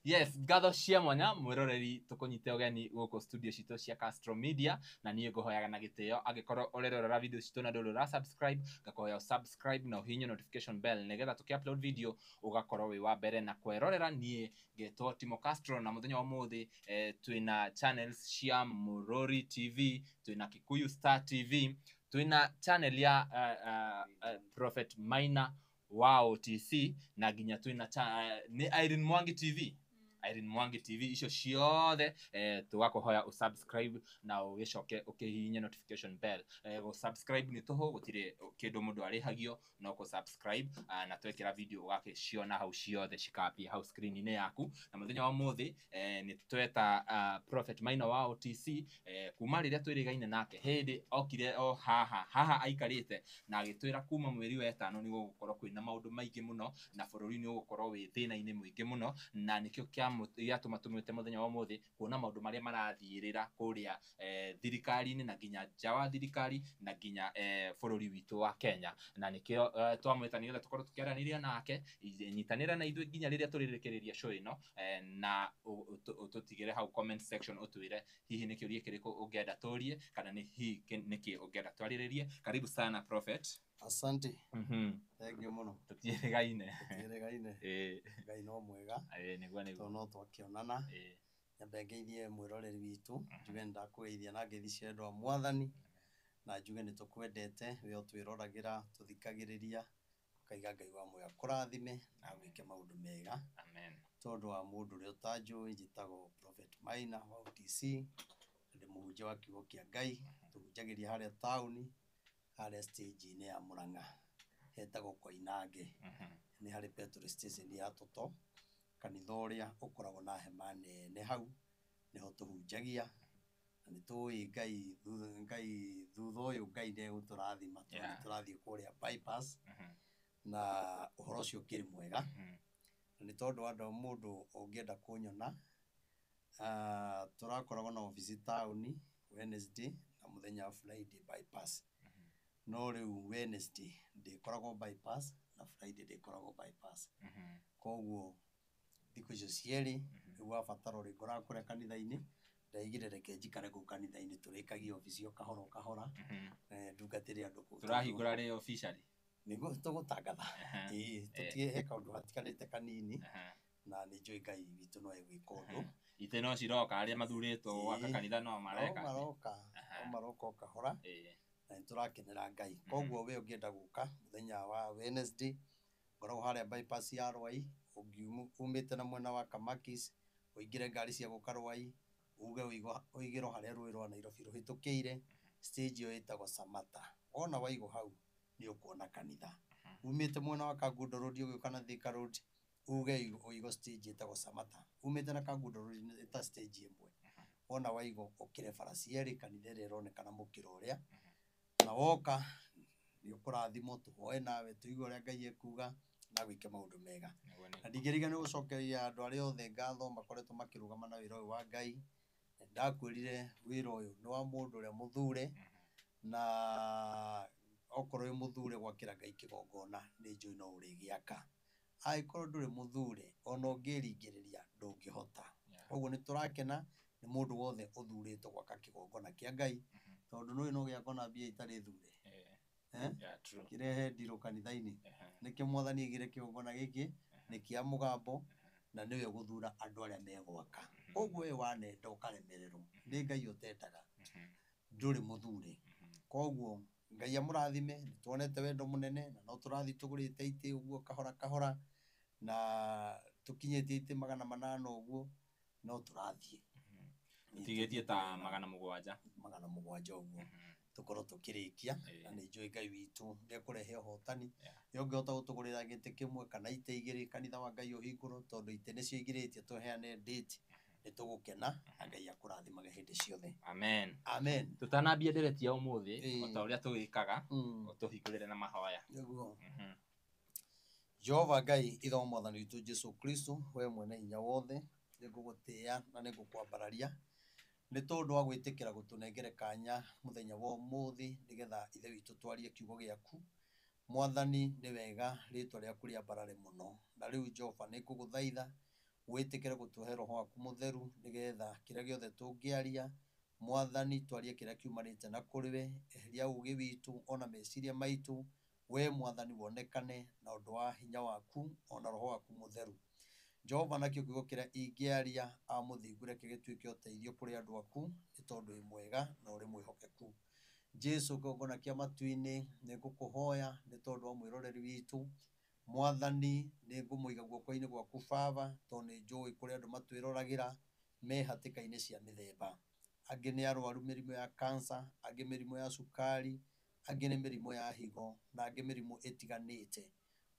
Yes, ngatho cia mwanya mwiroreri, tukunyite ugeni guku studio citu cia Castro Media, na niĩ ngũhoyaga na gĩtĩo angĩkorwo ũrerorera video citũ na ndũrĩ ũra subscribe, ngakũhoya subscribe na ũhihinye notification bell nĩgetha tũkĩ upload video ũgakorwo wĩ wa mbere na kwerorera. Niĩ ngetwo Timo Castro, na mũthenya wa ũmũthĩ twĩna channels cia Murori TV, twĩna Kikuyu Star TV, twĩna channel ya Prophet Maina wa OTC, na nginya twĩna nĩ Irene Mwangi TV, Irene Mwangi TV. Icio ciothe tũgakũhoya ũsubscribe na ũgĩcoke ũkĩhihinye notification bell. Gũ subscribe nĩ tũhũ, gũtirĩ kĩndũ mũndũ arĩhagio no kũ subscribe, na twekĩra video ũgagĩciona hau ciothe cikapia hau screen-inĩ yaku. Na mũthenya wa ũmũthĩ nĩ tweta Prophet Maina wa OTC, kuma rĩrĩa twĩrĩgaine nake hĩndĩ okire o haha haha aikarĩte na agĩtwĩra kuma mweri wa ĩtano nĩ gũgũkorwo kwĩna maũndũ maingĩ mũno na bũrũri nĩ ũgũkorwo wĩ thĩna-inĩ mũingĩ mũno, na nĩkĩo gĩatũma tũmwĩte mũthenya wa ũmũthĩ kuona maũndũ marĩa marathiĩrĩra kũrĩa thirikari-inĩ na nginya nja wa thirikari na nginya bũrũri witũ wa Kenya, na nĩkĩo twamwĩta nĩgetha tũkorwo tũkĩaranĩria nake. Nyitanĩra na ithuĩ nginya rĩrĩa tũrĩrĩkĩrĩria show ĩno, na ũtũtigĩre hau comment section ũtwĩre hihi nĩ kĩũria kĩrĩkũ ũngĩenda tũrie kana nĩ hihi nĩkĩ ũngĩenda twarĩrĩrie. Karibu sana, Prophet. Asante. Thank you mũno. Tũtiĩrĩgaine. Tũtiĩrĩgaine. Ngai no mwega. Ĩĩ, nĩguo. Tondũ no twakĩonana. Nyambe ngeithie mwĩroreri witũ, njuge nĩ ndakũgeithia na ngeithi cia wendo wa Mwathani, na njuge nĩ tũkwendete we ũtwĩroragĩra, tũthikagĩrĩria, ũkaiga Ngai wa muoyo akũrathime na agwĩke maũndũ mega. Amen. Tondũ wa mũndũ ũrĩa ũtanjũĩ, njĩtagwo Prophet Maina wa OTC, na ndĩ mũhunjia wa kiugo kĩa Ngai. Tũhunjagĩria harĩa taũni, harĩa stage-inĩ ya Mũrang'a, hetagwo Koinange. Nĩ harĩ petrol station ya Toto, kanitha ũrĩa ũkoragwo na hema nene, hau nĩho tũhunjagia, na nĩ tũĩ Ngai Ngai thutha ũyũ Ngai nĩ egũtũrathima tondũ nĩ tũrathiĩ kũrĩa bypass, na ũhoro ũcio ũkĩrĩ mwega. Na nĩ tondũ wa andũ, mũndũ ũngĩenda kũnyona, tũrakoragwo na obici taũni Wednesday na mũthenya wa Friday bypass, no rĩu Wednesday ndĩkoragwo bypass na Friday ndĩkoragwo bypass. Koguo thikũ icio cierĩ rĩu wabatara ũrĩngoraga kũrĩa kanitha-inĩ. Ndaigire reke njikare kũu kanitha-inĩ, tũrĩkagie obici o kahora o kahora, ndungatĩre andũ kũu. Tũrahingũra rĩ officially? Nĩguo tũgũtangatha. Ĩĩ, tũtige he kaũndũ gatigarĩte kanini, na nĩ njũĩ Ngai witũ no egwĩka ũndũ. Itĩ no ciroka, arĩa mathurĩtwo gwaka kanitha no no mareka. Maroka, no maroka o kahora, na nĩ tũrakenera Ngai. Koguo we ũngĩenda gũka mũthenya wa Wednesday, ngoragwo harĩa bypass ya Rwai. Umĩte na mwena wa Kamakis, ũingĩre ngari cia gũka Rwai, uge ũigĩrwo harĩa rũĩ rwa Nairobi rũhĩtũkĩire, stage ĩyo ĩtagwo Samata. Wona waigwo hau nĩ ũkuona kanitha. Umĩte mwena wa Kangundo Road ũgĩũka na Thika Road, uge ũigwo stage ĩtagwo Samata. Umĩte na Kangundo Road nĩ ta stage ĩmwe. Wona waigwo ũkĩre bara cierĩ, kanitha ĩrĩa ĩronekana mũkĩra ũrĩa, na woka nĩ ũkũrathimwo, tũhoe nawe, tũigue ũrĩa Ngai ekuga na gwĩke maũndũ mega. Nĩguo. Na ndingĩriganĩrwo gũcokeria andũ arĩa othe ngatho makoretwo makĩrũgama na wĩra ũyũ wa Ngai. Ndakwĩrire wĩra ũyũ nĩ wa mũndũ ũrĩa mũthure, na okorwo wĩ mũthure gwakĩra Ngai kĩgongona, nĩ njũĩ no ũrĩgĩaka. Angĩkorwo ndũrĩ mũthure, ona ũngĩringĩrĩria ndũngĩhota. Koguo nĩ tũrakena nĩ mũndũ wothe ũthurĩtwo gwaka kĩgongona kĩa Ngai, tondũ nĩũĩ no gĩakwo na mbia itarĩ thure. Eh? Yeah, true. Kĩrehe ndirũ kanitha-inĩ. Nĩkĩo Mwathani aigire kĩgongona gĩkĩ nĩ kĩa mũgambo, na nĩwe ũgũthura andũ arĩa megwaka. Koguo we wanenda ũkaremererwo nĩ Ngai ũtendaga, ndũrĩ mũthure. Koguo Ngai amũrathime. Nĩ tuonete wendo mũnene, na no tũrathiĩ tũgũrĩte itĩ ũguo kahora kahora, na tũkinyĩtie itĩ 800 ũguo, no tũrathiĩ. Tũtigĩtie ta 700. 700 ũguo tũkorwo tũkĩrĩkia. Na nĩ njũĩ Ngai witũ nĩ ekũrehe ũhotani. Nĩ ũngĩhota gũtũgũrĩra gĩtĩ kĩmwe kana itĩ igĩrĩ, kanitha wa Ngai ũhingũrwo, tondũ itĩ nĩcio igirĩtie tũheane date, nĩ tũgũkena, na Ngai akũrathimage hĩndĩ ciothe. Amen. Amen. Tũtanambia ndereti ya ũmũthĩ, o ta ũrĩa tũgĩkaga, ũtũhingũrĩre na mahoya. Nĩguo. Jehova Ngai, ithe wa Mwathani witũ Jesu Kristo, we mwene hinya wothe, nĩ ngũgũtĩĩa na nĩ ngũkwambararia nĩ tondũ wa gwĩtĩkĩra gũtũnengere kanya mũthenya wa ũmũthĩ nĩgetha Ithe witũ twarie kiugo gĩaku. Mwathani, nĩ wega rĩtwa rĩaku rĩambarare mũno. Na rĩu Jehova, nĩ ngũgũthaitha. Wĩtĩkĩre gũtũhe roho waku mũtheru nĩgetha kĩrĩa gĩothe tũngĩaria Mwathani twarie kĩrĩa kiumanĩte na kũrĩ we. Eheria ũũgĩ witũ ona meciria maitũ, we Mwathani wonekane na ũndũ wa hinya waku ona roho waku mũtheru. Jehova, nakĩo kiugo kĩrĩa ingĩaria amũthingu reke gĩtuĩke ũteithio kũrĩ andũ aku, nĩ tondũ wĩ mwega na ũrĩ mwĩhokeku. Jesu kĩgongona kĩa matu-inĩ, nĩ ngũkũhoya nĩ tondũ wa mwĩroreri witũ. Mwathani, nĩ ngũmũiga guoko-inĩ gwaku Baba, tondũ nĩ njũĩ kũrĩ andũ matwĩroragĩra me hatĩka-inĩ cia mĩthemba. Angĩ nĩ arwaru mĩrimũ ya cancer, angĩ mĩrimũ ya cukari, angĩ nĩ mĩrimũ ya higo, na angĩ mĩrimũ ĩtiganĩte.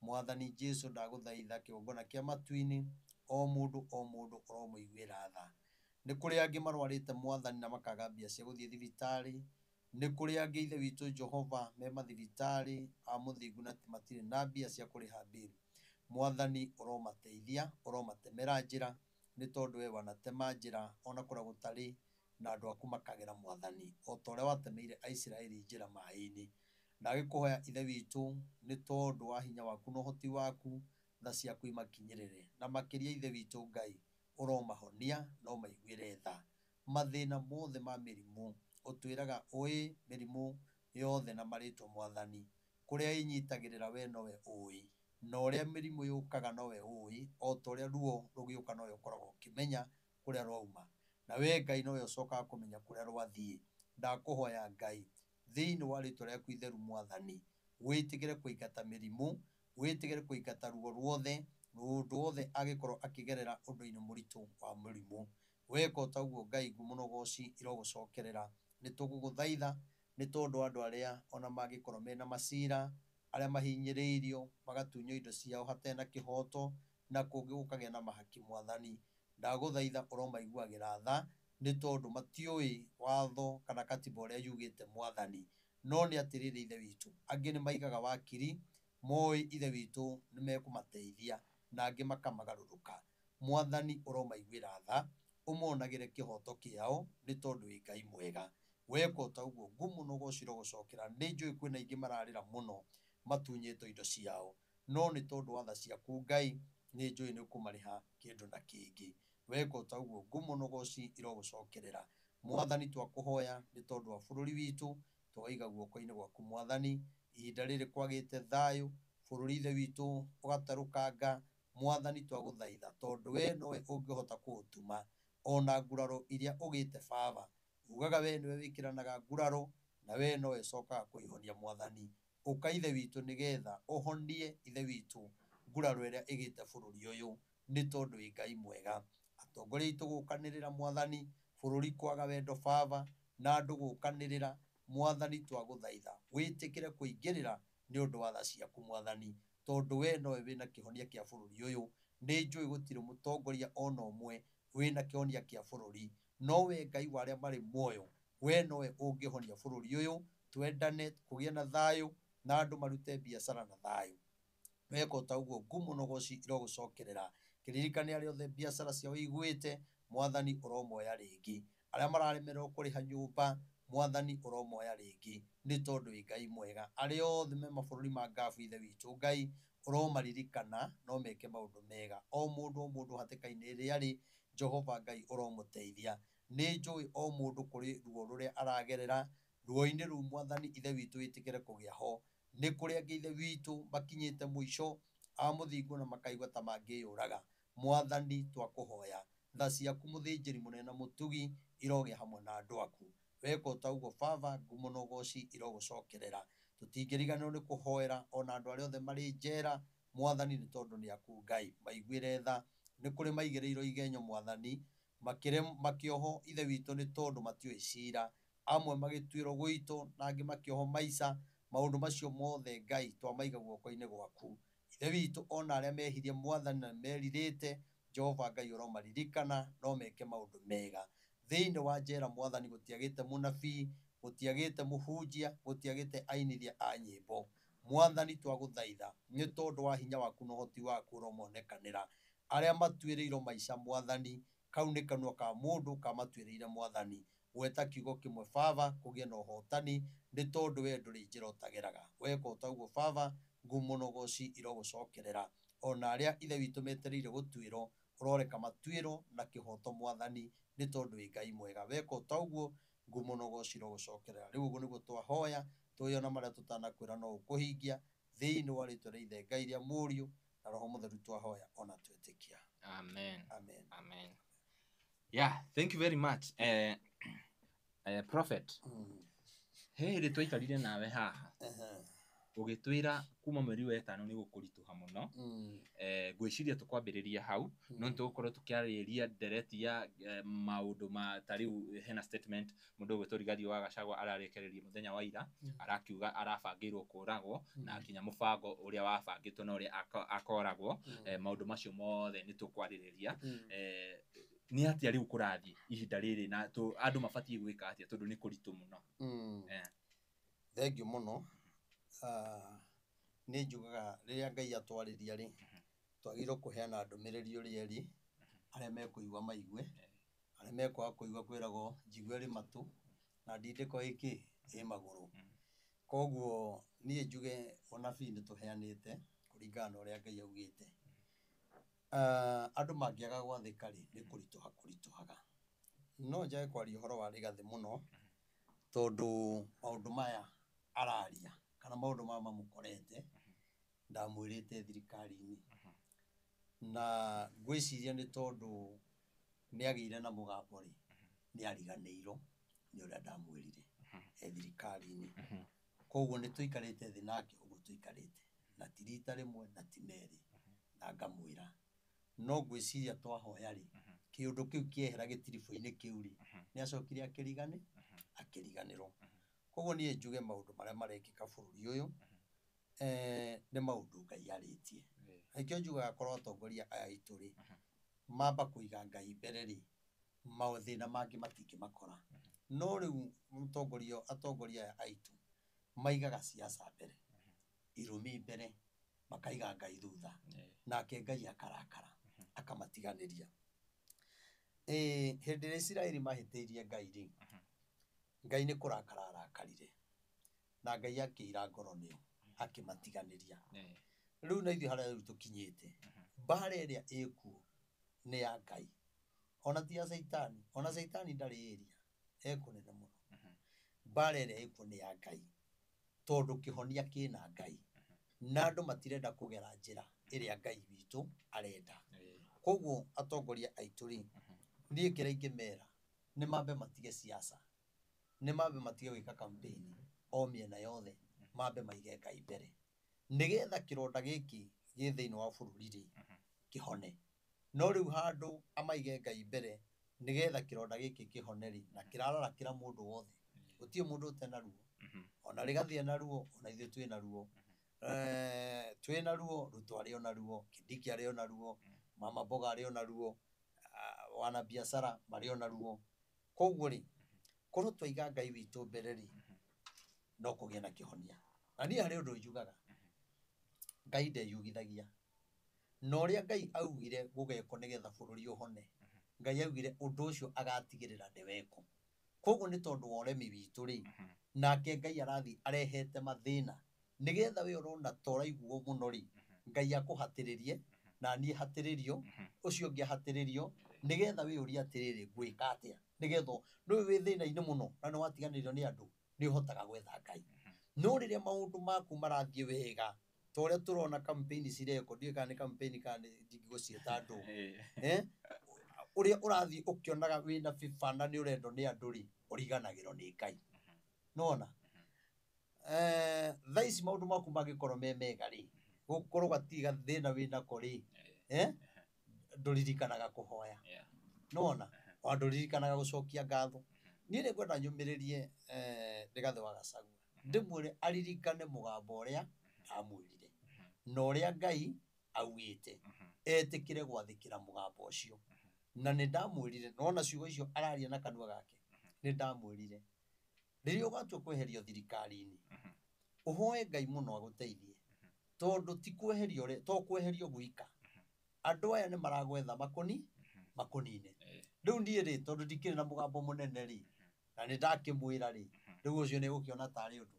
Mwathani Jesu, ndagũthaitha kĩgongona kĩa matu-inĩ, o mũndũ o mũndũ ũromũiguĩra tha. Nĩ kũrĩ angĩ marwarĩte Mwathani na makaga mbia cia gũthiĩ thibitarĩ. Nĩ kũrĩ angĩ Ithe witũ Jehova me mathibitarĩ a mũthingu na matirĩ na mbia cia kũrĩha bill. Mwathani ũromateithia, ũromatemera njĩra, nĩ tondũ we wanatema njĩra ona kũrĩa gũtarĩ, na andũ aku makagera Mwathani o ta ũrĩa watemeire Aisiraeli njĩra maĩ-inĩ. Ndagĩkũhoya Ithe witũ nĩ tondũ wa hinya waku na ũhoti waku, tha ciaku imakinyĩrĩre, na makĩria Ithe witũ Ngai ũromahonia na ũmaiguĩre tha. Mathĩna mothe ma mĩrimũ ũtwĩraga ũĩ mĩrimũ yothe na marĩtwa Mwathani, kũrĩa ĩnyitagĩrĩra we nowe ũĩ, na ũrĩa mĩrimũ yũkaga nowe ũĩ, o ta ũrĩa ruo rũgĩũka nowe ũkoragwo ũkĩmenya kũrĩa rwauma, na we Ngai nowe ũcokaga kũmenya kũrĩa rwathiĩ. Ndakũhoya Ngai thĩinĩ wa rĩtwa rĩaku itheru Mwathani, wĩtĩkĩre kũingata mĩrimũ, wĩtĩkĩre kũingata ruo ruothe, mũndũ wothe angĩkorwo akĩgerera ũndũ-inĩ mũritũ wa mũrimũ. Weka o ta ũguo Ngai, ngumo na ũgoci irogũcokerera. Nĩ tũgũgũthaitha nĩ tondũ andũ arĩa ona mangĩkorwo mena macira, arĩa mahinyĩrĩirio magatunywo indo ciao hatarĩ na kĩhoto, na kũngĩ gũkagĩa na mahaki Mwathani. Ndagũthaitha ũromaiguagĩra tha, nĩ tondũ matiũĩ watho kana katiba ũrĩa yugĩte Mwathani. No nĩ atĩrĩrĩ Ithe witũ, angĩ nĩ maigaga wakiri, moĩ Ithe witũ nĩ mekũmateithia, na angĩ makamagarũrũka. Mwathani ũromaiguĩra tha, ũmonagĩre kĩhoto kĩao, nĩ tondũ wĩ Ngai mwega. Weka o ta ũguo ngumo na ũgoci irogũcokera. Nĩ njũĩ kwĩna aingĩ mararĩra mũno matunyĩtwo indo ciao, no nĩ tondũ wa tha ciaku Ngai, nĩ njũĩ nĩ ũkũmarĩha kĩndũ na kĩngĩ. Weka o ta ũguo ngumo na ũgoci irogũcokerera. Mwathani, twakũhoya nĩ tondũ wa bũrũri witũ, twaiga guoko-inĩ gwaku Mwathani. Ihinda rĩrĩ kwagĩte thayũ, bũrũri Ithe witũ ũgaterũkanga. Mwathani, twagũthaitha tondũ we nowe ũngĩhota kũũtuma ona nguraro iria ũgĩte Baba. Ugaga we nĩwe wĩkĩranaga nguraro, na we nowe ũcokaga kũihonia Mwathani. Ũka Ithe witũ nĩgetha ũhonie Ithe witũ nguraro ĩrĩa ĩgĩte bũrũri ũyũ, nĩ tondũ wĩ Ngai mwega. Atongoria aitũ gũkanĩrĩra Mwathani, bũrũri kwaga wendo Baba, na andũ gũkanĩrĩra Mwathani, twagũthaitha wĩtĩkĩre kũingĩrĩra nĩ ũndũ wa tha ciaku Mwathani, tondũ we nowe wĩna kĩhonia kĩa bũrũri ũyũ. Nĩ njũĩ gũtirĩ mũtongoria ona ũmwe wĩna kĩhonia kĩa bũrũri, no we Ngai wa arĩa marĩ muoyo, we nowe ũngĩhonia bũrũri ũyũ. Twendane, kũgĩe na thayũ, na andũ marute biacara na thayũ. Weka o ta ũguo ngumo na ũgoci irogũcokerera. Kĩririkane arĩa othe biacara ciao iguĩte, Mwathani ũromoya rĩngĩ. Arĩa mararemererwo kũrĩha nyũmba, Mwathani ũromoya rĩngĩ, nĩ tondũ wĩ Ngai mwega. Arĩa othe me mabũrũri ma ngabu Ithe witũ Ngai ũromaririkana no meke maũndũ mega. O mũndũ o mũndũ hatĩka-inĩ ĩrĩa arĩ, Jehova Ngai ũromũteithia. Nĩ njũĩ o mũndũ kũrĩ ruo rũrĩa aragerera, ruo-inĩ rũu Mwathani Ithe witũ wĩtĩkĩre kũgĩa ho. Nĩ kũrĩ angĩ Ithe witũ makinyĩte mũico a mũthingu na makaigua ta mangĩyũraga. Mwathani, twakũhoya tha ciaku mũthĩnjĩri mũnene na mũtugi irogĩa hamwe na andũ aku. Weka o ta ũguo Baba, ngumo na ũgoci irogũcokerera. Tũtingĩriganĩrwo nĩ kũhoera ona andũ arĩa othe marĩ njera Mwathani, nĩ tondũ nĩ aku Ngai. Maiguĩre tha. Nĩ kũrĩ maigĩrĩirwo igenyo Mwathani, makĩohwo Ithe witũ nĩ tondũ matiũĩ cira. Amwe magĩtuĩrwo gũitũ na angĩ makĩohwo maica. Maũndũ macio mothe Ngai twamaiga guoko-inĩ gwaku. Ithe witũ ona arĩa mehirie Mwathani na merirĩte, Jehova Ngai ũromaririkana no meke maũndũ mega. Thĩinĩ wa njera Mwathani gũtiagĩte mũnabii, gũtiagĩte mũhunjia, gũtiagĩte ainithia a nyĩmbo. Mwathani, twagũthaitha nĩ tondũ wa hinya waku na ũhoti waku ũromonekanĩra. Arĩa matuĩrĩirwo maica Mwathani, kau nĩ kanua ka mũndũ kamatuĩrĩire Mwathani. Gweta kiugo kĩmwe Baba, kũgĩe na ũhotani, nĩ tondũ we ndũrĩ njĩra ũtageraga. Weka o ta ũguo Baba, ngumo na ũgoci irogũcokerera. Ona arĩa Ithe witũ metereire gũtuĩrwo, Ũroreka matuĩro na kĩhoto Mwathani, nĩ tondũ wĩ Ngai mwega. Weka o ta ũguo, ngumo na ũgoci irogũcokerera. Rĩu ũguo nĩguo twahoya, tũĩ ona marĩa tũtanakwĩra no ũkũhingia, thĩinĩ wa rĩtwa rĩa Ithe Ngai rĩa Mũriũ na Roho Mũtheru twahoya ona twetĩkia. Amen. Amen. Amen. Yeah, thank you very much. Prophet. He hĩndĩ twaikarire nawe haha. Ũgĩtwĩra kuma mweri wa ĩtano nĩ gũkũritũha mũno. Ngwĩciria tũkwambĩrĩria hau, no nĩtũgũkorwo tũkĩarĩrĩria ndereti ya maũndũ ma ta rĩu hena statement mũndũ ũgwĩtwo Rigathi wa Gachagua ararekereria mũthenya wa ira, arakiuga arabangĩirwo kũragwo, na nginya mũbango ũrĩa wabangĩtwo na ũrĩa akoragwo. Maũndũ macio mothe nĩ tũkwarĩrĩria. Nĩ atĩa rĩu kũrathiĩ ihinda rĩrĩ na andũ mabatiĩ gwĩka atĩa tondũ nĩ kũritũ mũno? Thengiũ mũno. Nĩ njugaga rĩrĩa Ngai atwarĩria rĩ, twagĩrĩirwo kũheana ndũmĩrĩri ũrĩa ĩrĩ, arĩa mekũigua maigue, arĩa mekwaga kũigua kwĩragwo njigua ĩrĩ matũ na ndindĩko ĩkĩ ĩ magũrũ. Koguo niĩ njuge ũnabii nĩ tũheanĩte kũringana na ũrĩa Ngai augĩte. Andũ mangĩaga gwathĩka rĩ, nĩ kũritũha kũritũhaga. No njage kwaria ũhoro wa Rigathĩ mũno, tondũ maũndũ maya araria kana maũndũ maya mamũkorete ndamwĩrĩte thirikari-inĩ. Na ngwĩciria nĩ tondũ nĩ agĩire na mũgambo rĩ, nĩ ariganĩirwo nĩ ũrĩa ndamwĩrire e thirikari-inĩ. Koguo nĩ tũikarĩte thĩ nake ũguo tũikarĩte, na ti rita rĩmwe na ti merĩ, na ngamwĩra. No ngwĩciria twahoya rĩ, kĩũndũ kĩu kĩehera gĩtiribũ-inĩ kĩu rĩ, nĩ acokire akĩriganĩrwo. Koguo niĩ njuge maũndũ marĩa marekĩka bũrũri ũyũ, nĩ maũndũ Ngai arĩtie. Nĩkĩo njugaga korwo atongoria aya aitũ rĩ, mamba kũiga Ngai mbere rĩ, mathĩna mangĩ matingĩmakora. No rĩu atongoria aya aitũ maigaga siasa mbere, irumi mbere, makaiga Ngai thutha, nake Ngai akarakara, akamatiganĩria. Hĩndĩ ĩrĩa Isiraeli mahĩtĩirie Ngai rĩ, Ngai nĩ kũrakara arakarire, na Ngai akĩira ngoro nĩo, akĩmatiganĩria. Rĩu na ithuĩ harĩa rĩu tũkinyĩte, mbara ĩrĩa ĩkuo nĩ ya Ngai, ona ti ya Caitani, ona Caitani ndarĩ ĩria, ekũnene mũno. Mbara ĩrĩa ĩkuo nĩ ya Ngai, tondũ kĩhonia kĩna Ngai, na andũ matirenda kũgera njĩra ĩrĩa Ngai witũ arenda. Koguo atongoria aitũ rĩ, niĩ kĩrĩa ingĩmera nĩ mambe matige siasa, nĩ mambe matige gwĩka campaign o mĩena yothe, mambe maige Ngai mbere, nĩgetha kĩronda gĩkĩ gĩ thĩinĩ wa bũrũri rĩ kĩhone. No rĩu handũ amaige Ngai mbere nĩgetha kĩronda gĩkĩ kĩhone rĩ, na kĩrararakĩra mũndũ wothe, gũtirĩ mũndũ ũtena ruo, ona Rigathĩ ena ruo, ona ithuĩ twĩna ruo. Twĩna ruo, Ruto arĩ ona ruo, Kindiki arĩ ona ruo, Mama Mboga arĩ ona ruo, wana biacara marĩ ona ruo. Koguo rĩ, korwo twaiga Ngai witũ mbere rĩ, no kũgĩe na kĩhonia. Na niĩ harĩ ũndũ njugaga, Ngai ndeyugithagia. Na ũrĩa Ngai augire gũgekwo nĩgetha bũrũri ũhone, Ngai augire ũndũ ũcio agatigĩrĩra nĩ wekwo. Koguo nĩ tondũ wa ũremi witũ rĩ, nake Ngai arathiĩ arehete mathĩna nĩgetha we ũrona ta ũraiguo mũno rĩ, Ngai akũhatĩrĩrie, na niĩ hatĩrĩrio, ũcio ũngĩ ahatĩrĩrio, nĩgetha we ũrie atĩrĩrĩ, ngwĩka atĩa? Nĩgetha nĩũĩ wĩ thĩna-inĩ mũno na nĩ watiganĩrio nĩ andũ, nĩ ũhotaga gwetha Ngai. No rĩrĩa maũndũ maku marathiĩ wega, ta ũrĩa tũrona campaign cirekwo, ndiũĩ kana nĩ campaign kana nĩ ndingĩgũciĩta andũ. Ũrĩa ũrathiĩ ũkĩonaga wĩna favor na nĩ ũrendwo nĩ andũ rĩ, ũriganagĩrwo nĩ Ngai. Nĩwona? Thaa ici maũndũ maku mangĩkorwo me mega rĩ, gũkorwo gatirĩ gathĩna wĩnako rĩ, ndũririkanaga kũhoya. Nĩwona? Ona ndũririkanaga gũcokia ngatho. Niĩ nĩ ngwenda nyũmĩrĩrie Rigathĩ wa Gachagua, ndĩmwĩre aririkane mũgambo ũrĩa ndamwĩrire na ũrĩa Ngai augĩte, etĩkĩre gwathĩkĩra mũgambo ũcio. Na nĩ ndamwĩrire, nĩwona ciugo icio araria na kanua gake, nĩ ndamwĩrire rĩrĩa ũgatua kweherio thirikari-inĩ, ũhoe Ngai mũno agũteithie, tondũ ti kweherio to kweherio gwika, andũ aya nĩ maragwetha makũnine. Rĩu niĩ rĩ, tondũ ndikĩrĩ na mũgambo mũnene rĩ, na nĩ ndakĩmwĩra rĩ, rĩu ũcio nĩ egũkĩona tarĩ ũndũ,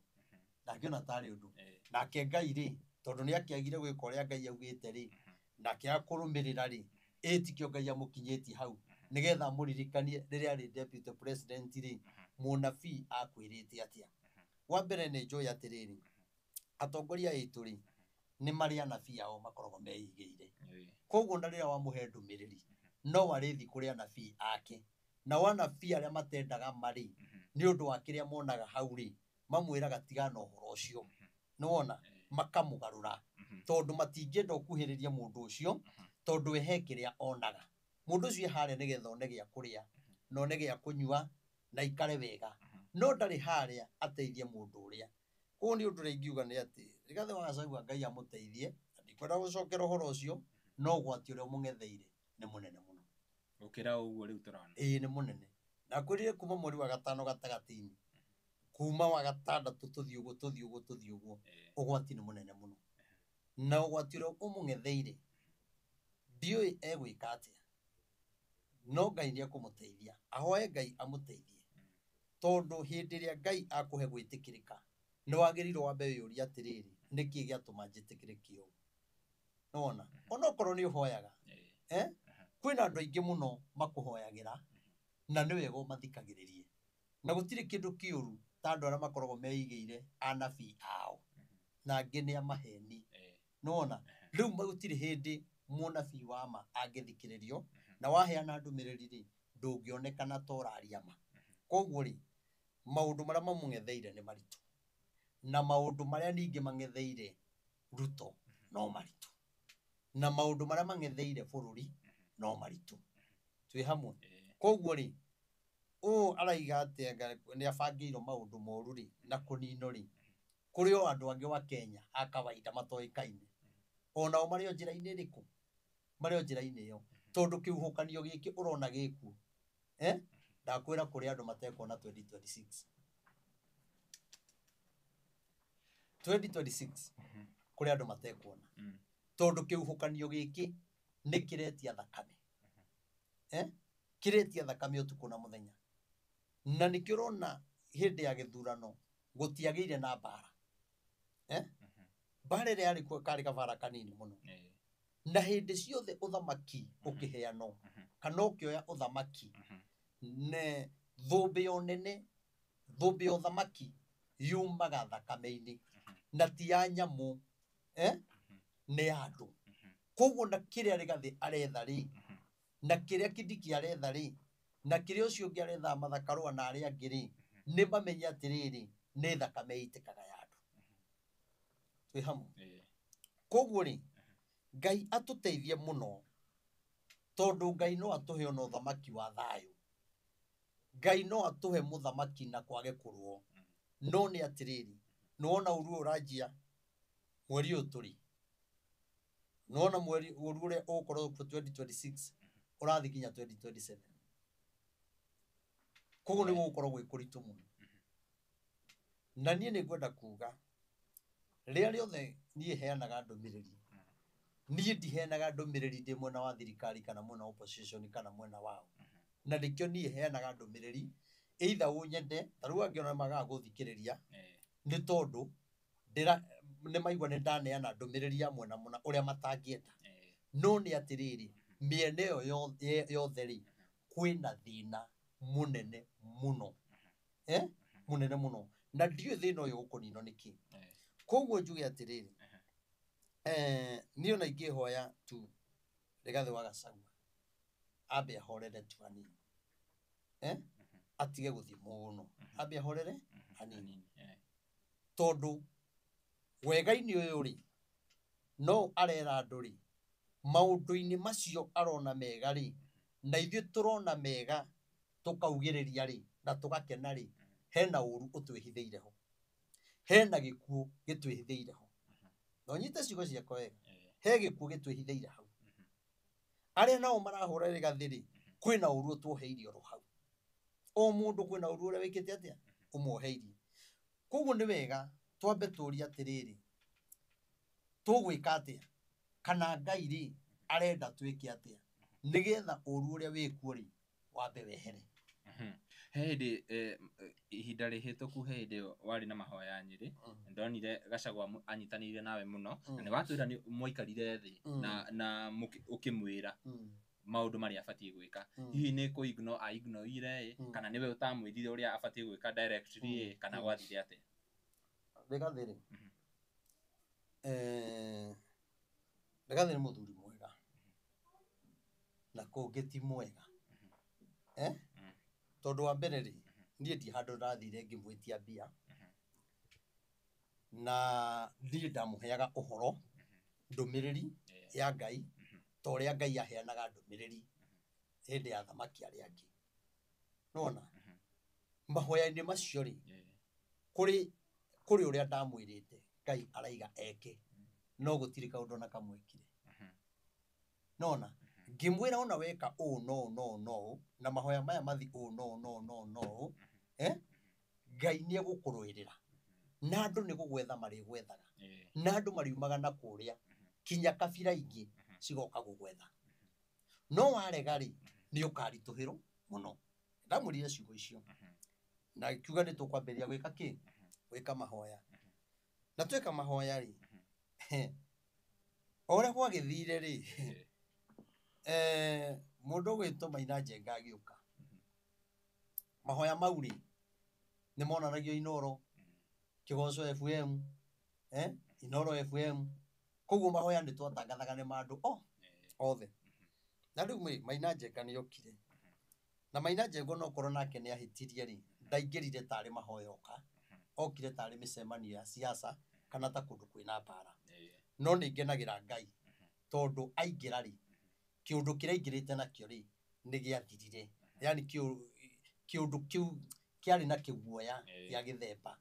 ndakĩona tarĩ ũndũ. Nake Ngai rĩ, tondũ nĩ akĩagire gwĩka ũrĩa Ngai augĩte rĩ, na akĩaga kũrũmĩrĩra rĩ, Ĩtikio Ngai amũkinyĩtie hau nĩgetha amũririkanie rĩrĩa arĩ deputy president rĩ, mũnabii akwĩrĩte atĩa. Wa mbere nĩ njũĩ atĩrĩrĩ, atongoria aitũ rĩ, nĩ marĩ anabii ao makoragwo meigĩire. Koguo na rĩrĩa wamũhe ndũmĩrĩri no arĩthi kũrĩ anabii ake, nao anabii arĩa matendaga marĩ nĩ ũndũ wa kĩrĩa monaga hau rĩ, mamwĩraga tigana ũhoro ũcio, nĩwona, makamũgarũra, tondũ matingĩenda ũkuhĩrĩria mũndũ ũcio, tondũ we he kĩrĩa onaga. Mũndũ ũcio e harĩa nĩgetha one gĩa kũrĩa na one gĩa kũnyua na aikare wega, no ndarĩ harĩa ateithie mũndũ ũrĩa. Koguo nĩ ũndũ ũrĩa ingiuga nĩ atĩ Rigathĩ wa Gachagua Ngai amũteithie, na ndikwenda gũcokera ũhoro ũcio, no ũgwati ũrĩa ũmũng'etheire nĩ mũnene mũno. Gũkĩra ũguo rĩu tũrona. Ĩĩ nĩ mũnene. Ndakwĩrire kuma mweri wa gatano gatagatĩ-inĩ, kuma wa gatandatũ tũthiĩ ũguo tũthiĩ ũguo tũthiĩ ũguo, ũgwati nĩ mũnene mũno. Na ũgwati ũrĩa ũmũng'etheire ndiũĩ egwĩka atĩa, no Ngai nĩ ekũmũteithia. Ahoe Ngai amũteithie, tondũ hĩndĩ ĩrĩa Ngai akũhe gwĩtĩkĩrĩka, nĩ wagĩrĩirwo wambe wĩyũrie atĩrĩrĩ, nĩkĩ gĩatũma njĩtĩkĩrĩke ũũ? Nĩwona? Onokorwo nĩ ũhoyaga, kwĩna andũ aingĩ mũno makũhoyagĩra, na nĩ wega ũmathikagĩrĩrie. Na gũtirĩ kĩndũ kĩũru ta andũ arĩa makoragwo meigĩire anabii ao, na angĩ nĩ a maheni. Nĩwona? Rĩu gũtirĩ hĩndĩ mũnabii wa ma angĩthikĩrĩrio, na waheana ndũmĩrĩri rĩ, ndũngĩonekana ta ũraria ma. Koguo rĩ, maũndũ marĩa mamũng'etheire nĩ maritũ, na maũndũ marĩa ningĩ mang'etheire Ruto no maritũ, na maũndũ marĩa mang'etheire bũrũri no maritũ. Twĩ hamwe. Koguo rĩ, ũũ araiga atĩ anga nĩ abangĩirwo maũndũ moru rĩ, na kũninwo rĩ, kũrĩ o andũ angĩ wa Kenya a kawaida matoĩkaine, onao marĩ o njĩra-inĩ ĩrĩkũ? Marĩ o njĩra-inĩ ĩyo, tondũ kĩhuhũkanio gĩkĩ ũrona gĩkuo, ndakwĩra kũrĩ andũ matekuona 2026. 2026 kũrĩ andũ matekuona, tondũ kĩhuhũkanio gĩkĩ nĩ kĩretia thakame, kĩretia thakame ũtukũ na mũthenya. Na nĩkĩo ũrona hĩndĩ ya gĩthurano gũtiagĩire na mbara, Mbara ĩrĩa yarĩ kuo karĩ kabara kanini mũno. Na hĩndĩ ciothe ũthamaki ũkĩheanwo kana ũkĩoya ũthamaki, ne thũmbĩ ya ũnene, thũmbĩ ya ũthamaki yumaga thakame-inĩ, na ti ya nyamũ, nĩ ya andũ. Koguo na kĩrĩa Rigathĩ aretha rĩ, na kĩrĩa Kindiki aretha rĩ, na kĩrĩa ũcio ũngĩ aretha Martha Karũa na arĩa angĩ rĩ, nĩ mamenye atĩrĩrĩ, nĩ thakame ĩitĩkaga ya andũ. Twĩ hamwe. Koguo rĩ, Ngai atũteithie mũno, tondũ Ngai no atũhe ona ũthamaki wa thayũ. Ngai no atũhe mũthamaki na kwage kũrũo. No nĩ atĩrĩrĩ, nĩwona ũru ũyũ ũranjia mweri ũyũ tũrĩ, nĩwona mweri ũru ũrĩa ũgũkorwo kuo 2026 ũrathiĩ nginya 2027. Koguo nĩ gũgũkorwo gwĩ kũritũ mũno. Na niĩ nĩ ngwenda kuga, rĩrĩa rĩothe niĩ heanaga ndũmĩrĩri, niĩ ndiheanaga ndũmĩrĩri ndĩ mwena wa thirikari kana mwena wa opposition kana mwena wao. Na nĩkĩo niĩ heanaga ndũmĩrĩri, either ũnyende, ta rĩu angĩ ona magaga gũthikĩrĩria, nĩ tondũ nĩ maigua nĩ ndaneana ndũmĩrĩri ya mwena mũna ũrĩa matangĩenda. No nĩ atĩrĩrĩ, mĩena ĩyo yothe rĩ, kwĩna thĩna mũnene mũno. Mũnene mũno. Na ndiũĩ thĩna ũyũ ũkũninwo nĩkĩ. Koguo njuge atĩrĩrĩ, niĩ ona ingĩhoya tu Rigathĩ wa Gachagua ambe ahorere tu hanini, Atige gũthiĩ mũno, ambe ahorere hanini, tondũ wega-inĩ ũyũ rĩ, no arera andũ rĩ, maũndũ-inĩ macio arona mega rĩ, na ithuĩ tũrona mega tũkaugĩrĩria rĩ, na tũgakena rĩ, hena ũru ũtwĩhithĩire ho, hena gĩkuũ gĩtwĩhithĩire ho. Na ũnyite ciugo ciakwa wega, he gĩkuũ gĩtwĩhithĩire hau. Arĩa nao marahũra Rigathĩ rĩ, kwĩna ũru ũtuoheirie oro hau. O mũndũ kwĩna ũru ũrĩa wĩkĩte atĩa, ũmuoheirie. Koguo nĩ wega twambe tũrie atĩrĩrĩ, tũgwĩka atĩa, kana Ngai rĩ arenda twĩke atĩa, nĩgetha ũru ũrĩa wĩkuo rĩ wambe wehere. He hĩndĩ, ihinda rĩhĩtũku, he hĩndĩ warĩ na mahoya Nyĩrĩ, ndonire Gachagua anyitanĩire nawe mũno, na nĩ watwĩra nĩ mwaikarire thĩ na ũkĩmwĩra. Maũndũ marĩa abatiĩ gwĩka, hihi nĩ kũ ignore a ignoire ĩ, kana nĩwe ũtamwĩrire ũrĩa abatiĩ gwĩka directly ĩ, kana gwathire atĩa? Rigathĩ rĩ, Rigathĩ nĩ mũthuri mwega na kũngĩ ti mwega, eh? Tondũ wa mbere rĩ, niĩ ndi handũ ndathire ngĩmwĩtia mbia, na niĩ ndamũheaga ũhoro, ndũmĩrĩri ya Ngai, ta ũrĩa Ngai aheanaga ndũmĩrĩri hĩndĩ ya athamaki arĩa angĩ. Nĩwona? Mahoya-inĩ macio rĩ, kũrĩ ũrĩa ndamwĩrĩte Ngai araiga eke, no gũtirĩ kaũndũ ona kamwe ekire. Nĩwona? Ngĩmwĩra ona weka ũũ no no no na mahoya maya mathi ũũ no no no no, eh? Ngai nĩ egũkũrũĩrĩra na andũ nĩ gũgwetha marĩgwethaga, na andũ mariumaga na kũrĩa kinya kabira ingĩ cigoka gũgwetha, no warega rĩ, nĩ ũkaritũhĩrwo mũno. Ndamwĩrire ciugo icio na ngiuga nĩ tũkwambĩrĩria gwĩka kĩ, gwĩka mahoya, na tweka mahoya rĩ, o ũrĩa gwagĩthire rĩ, mũndũ ũgwĩtwo Maina Njenga agĩũka. Mahoya mau rĩ, nĩ monanagio Inoro, Kĩgoco FM, Inoro FM, koguo mahoya nĩ twatangathaga nĩ ma andũ othe. Na rĩu rĩ, Maina Njenga nĩ okire, na Maina Njenga onokorwo nake nĩ ahĩtirie rĩ, ndaingĩrire tarĩ mahoya oka, okire tarĩ mĩcemanio ya siasa kana ta kũndũ kwĩna mbara. No nĩ ngenagĩra Ngai tondũ aingĩra rĩ, kĩũndũ kĩrĩa aingĩrĩte nakĩo rĩ, nĩ gĩathirire. Yani kĩũndũ kĩu kĩarĩ na kĩguoya gĩa gĩthemba,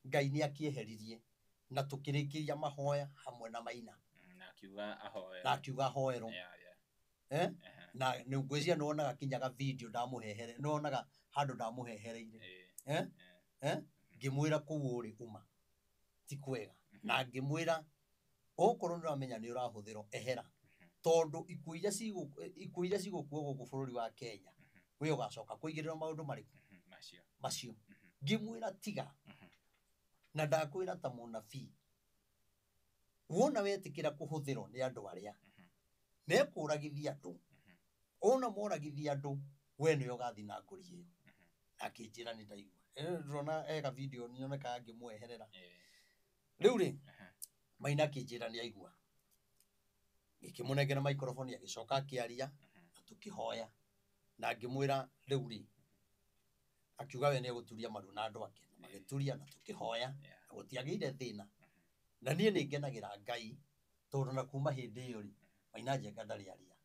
Ngai nĩ akĩeheririe na tũkĩrĩkĩria mahoya hamwe na Maina. Na akiuga ahoe. Na akiuga ahoerwo. Eh? Na nĩ ngwĩciria nĩ wonaga kinyaga video ndamũhehere, nĩ wonaga handũ ndamũhehereire. Eh? Eh? Ngĩmwĩra kũu ũrĩ uma ti kwega, na ngĩmwĩra okorwo nĩ ũramenya nĩ ũrahũthĩrwo, ehera, tondũ ikuũ iria cigũkuo gũkũ bũrũri wa Kenya, we ũgacoka kũigĩrĩrwo maũndũ marĩkũ? Macio. Macio. Ngĩmwĩra tiga, na ndakwĩra ta mũnabii, wona wetĩkĩra kũhũthĩrwo nĩ andũ arĩa mekũragithia andũ, ona moragithia andũ, we nĩwe ũgathiĩ na ngũri ĩyo. Akĩnjĩra nĩ ndaigua. Ndĩrona ega video nĩonekaga ngĩmweherera. Rĩu rĩ, Maina akĩnjĩra nĩ aigua. Ngĩkĩmũnengera microphone agĩcoka akĩaria na tũkĩhoya, na ngĩmwĩra rĩu rĩ, akiuga we nĩ egũturia maru na andũ ake, na magĩturia na tũkĩhoya, na gũtiagĩire thĩna. Na niĩ nĩ ngenagĩra Ngai tondũ na kuma hĩndĩ ĩyo rĩ, Maina Njenga ndarĩ aria.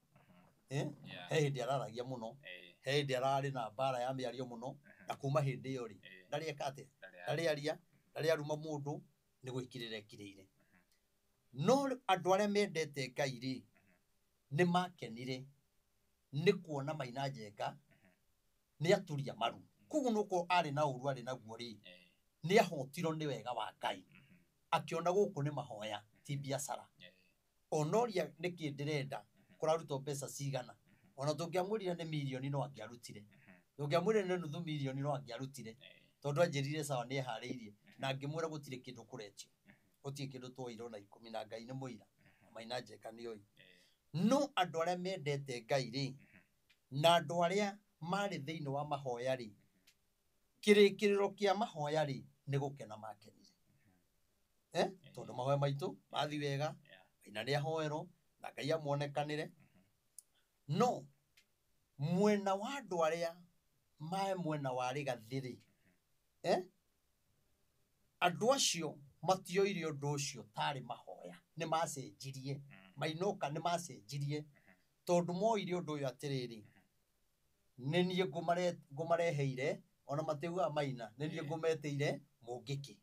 He hĩndĩ araragia mũno, he hĩndĩ ararĩ na mbara ya mĩario mũno, na kuma hĩndĩ ĩyo rĩ, ndarĩ eka atĩa, ndarĩ aria, ndarĩ aruma mũndũ, nĩ gwĩkirĩra ekirĩire. No andũ arĩa mendete Ngai rĩ, nĩ makenire nĩ kuona Maina Njenga nĩ aturia maru. Koguo nokorwo arĩ na ũru arĩ naguo rĩ, nĩ ahotirwo nĩ wega wa Ngai, akĩona gũkũ nĩ mahoya ti biacara. Onoria nĩkĩ ndĩrenda kũrarutwo mbeca cigana, ona tũngĩamwĩrire nĩ mirioni no angĩarutire, tũngĩamwĩrire nĩ nuthu mirioni no angĩarutire, tondũ anjĩrire sawa nĩ eharĩirie, na ngĩmwĩra gũtirĩ kĩndũ kũretio, gũtirĩ kĩndũ twoire ona ikũmi, na Ngai nĩ mũira, Maina Njenga nĩ oĩ. No andũ arĩa mendete Ngai rĩ, na andũ arĩa marĩ thĩinĩ wa mahoya rĩ, kĩrĩkĩrĩro kĩa mahoya rĩ, nĩ gũkena makenire. Tondũ mahoya maitũ mathi wega, Maina nĩ ahoerwo na Ngai amuonekanĩre. No mwena wa andũ arĩa mae mwena wa Rigathĩ rĩ, andũ acio matioire ũndũ ũcio tarĩ mahoya, nĩ macenjirie. Mainoka nĩ macenjirie, tondũ moire ũndũ ũyũ atĩrĩrĩ, nĩ niĩ ngũmareheire, ona matiugaga Maina, nĩ niĩ ngũmetĩire mũngĩkĩ.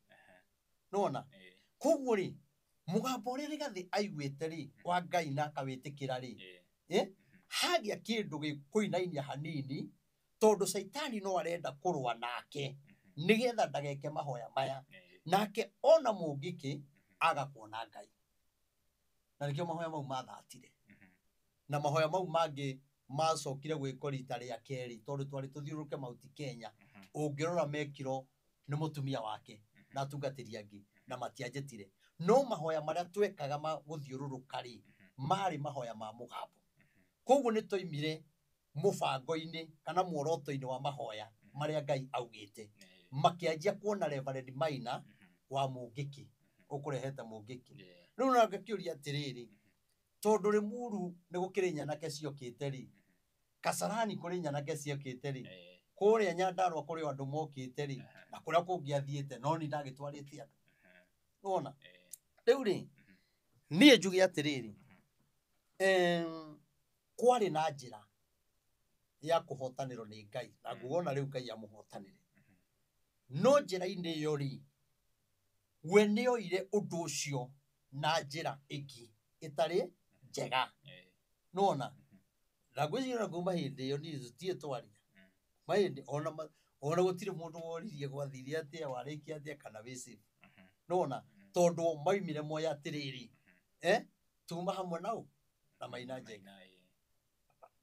Nĩwona? Koguo rĩ, mũgambo ũrĩa Rigathĩ aiguĩte rĩ, wa Ngai na akawĩtĩkĩra rĩ, hagĩa kĩndũ gĩkũinainia hanini, tondũ Caitani no arenda kũrũa nake nĩgetha ndageke mahoya maya, nake ona mũngĩkĩ aga kuona Ngai. Na nĩkĩo mahoya mau mathatire. Na mahoya mau mangĩ macokire gwĩkwo rita rĩa kerĩ, tondũ twarĩ tũthiũrũrũke Mount Kenya, ũngĩrora mekirwo nĩ mũtumia wake na atungatĩri angĩ, na matianjĩtire. No mahoya marĩa twekaga ma gũthiũrũrũka rĩ, marĩ mahoya ma mũgambo. Koguo nĩ twaimire mũbango-inĩ kana muoroto-inĩ wa mahoya marĩa Ngai augĩte. Makĩanjia kuona Reverend Maina wa Mũngĩkĩ, ũkũrehete Mũngĩkĩ. Rĩu na ngakĩũria atĩrĩrĩ, tondũ Rĩmuru nĩ gũkĩrĩ nyanake ciokĩte rĩ, Kasarani kũrĩ nyanake ciokĩte rĩ, kũrĩa Nyandarua kũrĩ o andũ mokĩte rĩ, na kũrĩa kũngĩ athiĩte no ni ndagĩtwarĩte andũ. Nĩwona? Rĩu rĩ, niĩ njuge atĩrĩrĩ, kwarĩ na njĩra ya kũhotanĩrwo nĩ Ngai, na nguga ona rĩu Ngai amũhotanĩre. No njĩra-inĩ ĩyo rĩ, we nĩoire ũndũ ũcio na njĩra ĩngĩ ĩtarĩ njega. Nĩwona? Na ngwĩciria ona kuma hĩndĩ ĩyo niĩ tũtirĩ twaria. Kuma hĩndĩ ona gũtirĩ mũndũ woririe gwathire atĩa, warĩkia atĩa kana wĩ safe. Nĩwona? Tondũ maumire moya atĩrĩrĩ, tuma hamwe nao na Maina Njenga.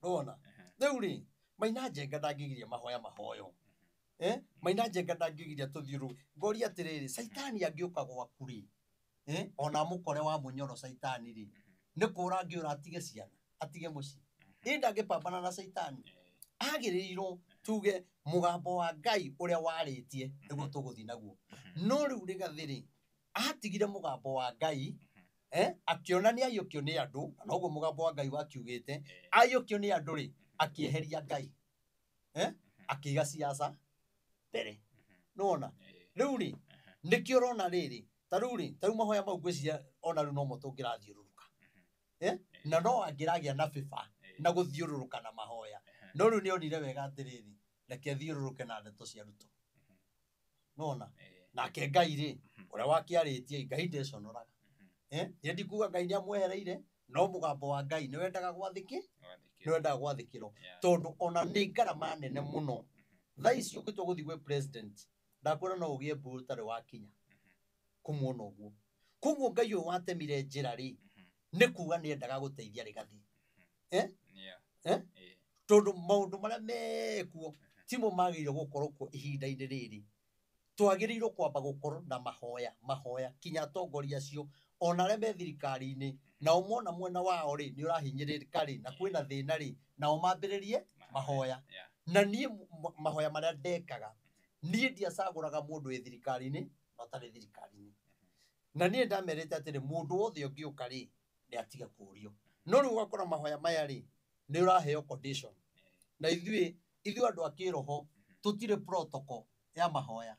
Nĩwona? Rĩu rĩ, Maina Njenga ndangĩgiria mahoya mahoyo. Maina Njenga ndangĩgiria tũthiũrũrũke. Ngoria atĩrĩrĩ, Caitani angĩũka gwaku rĩ, ona mũkore wa mũnyoro Caitani rĩ, nĩ kũra angĩũra atige ciana, atige mũciĩ. Ĩ ndangĩpambana na Caitani. Agĩrĩirwo tuge mũgambo wa Ngai ũrĩa warĩtie nĩguo tũgũthiĩ naguo. No rĩu Rĩgathĩ rĩ, atigire mũgambo wa Ngai, akĩona nĩ aiyũkio nĩ andũ, na noguo mũgambo wa Ngai wakiugĩte, aiyũkio nĩ andũ rĩ, akĩeheria Ngai. Akĩiga siasa mbere. Nĩwona? Rĩu rĩ, nĩkĩo ũrona rĩrĩ, ta rĩu rĩ, ta rĩu mahoya mau ngwĩciria ona rĩu nomo tũngĩrathiũrũrũka. Na no angĩragĩa na bĩba na gũthiũrũrũka na mahoya. No rĩu nĩonire wega atĩrĩrĩ, reke thiũrũrũke na ndeto cia Ruto. Nĩwona? Nake Ngai rĩ, ũrĩa wakĩarĩtie, Ngai ndeconoraga. Niĩ ndikuga Ngai nĩamwehereire, no mũgambo wa Ngai nĩwendaga gwathĩkĩ, nĩwendaga gwathĩkĩrwo. Tondũ ona nĩ ngarama nene mũno. Thaa ici ũngĩtua gũthiĩ gwĩ president, ndakwĩra no ũgĩe mbu ũtarĩ wakinya kũmuona ũguo. Koguo Ngai ũyũ watemire njĩra rĩ, nĩ kuga nĩendaga gũteithia Rĩgathĩ. Tondũ maũndũ marĩa mekuo timo magĩrĩirwo gũkorwo kuo ihinda-inĩ rĩrĩ. Twagĩrĩirwo kwamba gũkorwo na mahoya, mahoya kinya atongoria acio ona arĩa me thirikari-inĩ, nao mona mwena wao rĩ nĩ ũrahinyĩrĩrĩka rĩ, na kwĩna thĩna rĩ, nao mambĩrĩrie mahoya. Na niĩ mahoya marĩa ndekaga, niĩ ndiacagũraga mũndũ wĩ thirikari-inĩ na ũtarĩ thirikari-inĩ. Na niĩ ndamerĩte atĩrĩ, mũndũ wothe ũngĩũka rĩ, nĩ atige kũũrio. No rĩu ũgakora mahoya maya rĩ, nĩ ũraheo condition. Na ithuĩ andũ a kĩroho tũtirĩ protocol ya mahoya.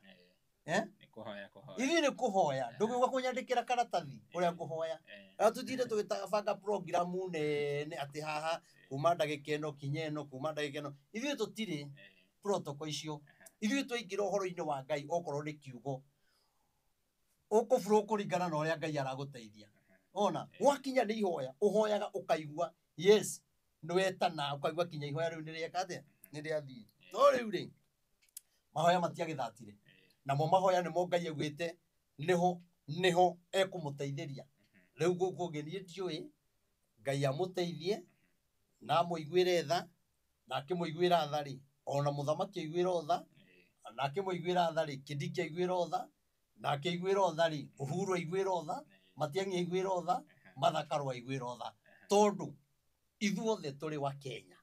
Ithuĩ nĩ kũhoya, ndũgĩũka kũnyandĩkĩra karatathi ũrĩa ngũhoya. Na tũtinde tũgĩbanga program nene atĩ haha kuma ndagĩka ĩno kinya ĩno, kuma ndagĩka ĩno. Ithuĩ tũtirĩ protocol icio. Ithuĩ twaingĩra ũhoro-inĩ wa Ngai okorwo nĩ kiugo, ũkũbũrũ kũringana na ũrĩa Ngai aragũteithia. Ona gwakinya nĩ ihoya, ũhoyaga ũkaigua yes, nĩwetana, ũkaigua kinya ihoya rĩu nĩrĩeka atĩa, nĩrĩathiĩ. No rĩu rĩ, mahoya matiagĩthatire. Namo mahoya nĩmo Ngai augĩte nĩho ekũmũteithĩria. Rĩu gũkũ ũngĩ niĩ ndiũĩ, Ngai amũteithie na amũiguĩre tha, na akĩmũiguĩra tha rĩ, ona mũthamaki aiguĩrwo tha, na akĩmũiguĩra tha rĩ, Kindiki aiguĩrwo tha, na akĩiguĩrwo tha rĩ, Uhuru aiguĩrwo tha, Matiang'i aiguĩrwo tha, Martha Karua aiguĩrwo tha. Tondũ ithuothe tũrĩ wa Kenya.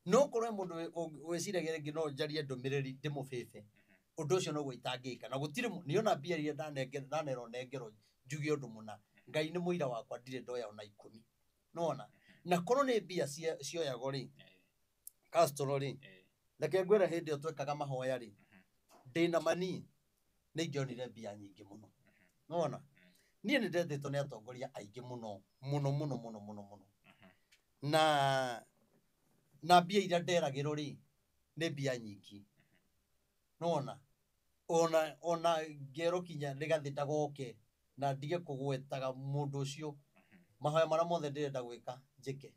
No korwo he mũndũ wĩciragia rĩngĩ no njarie ndũmĩrĩri ndĩmũbĩbe, ũndũ ũcio noguo itangĩka. Na gũtirĩ niĩ ona mbia iria ndanerwo nengerwo njuge ũndũ mũna, Ngai nĩ mũira wakwa ndirĩ ndoya ona 10. Nĩwona? Na korwo nĩ mbia cioyagwo rĩ, Castro rĩ, reke ngwĩre hĩndĩ ĩyo twekaga mahoya rĩ, ndĩna mani nĩ ingĩonire mbia nyingĩ mũno. Nĩwona? Niĩ nĩ ndetĩtwo nĩ atongoria aingĩ mũno, mũno, mũno, mũno, mũno, mũno. Na mbia iria nderagĩrwo rĩ, nĩ mbia nyingĩ. Nĩwona? Ona ngerwo kinya Rĩgathĩ ndagoke na ndige kũgwetaga mũndũ ũcio, mahoya marĩa mothe ndĩrenda gwĩka njĩke.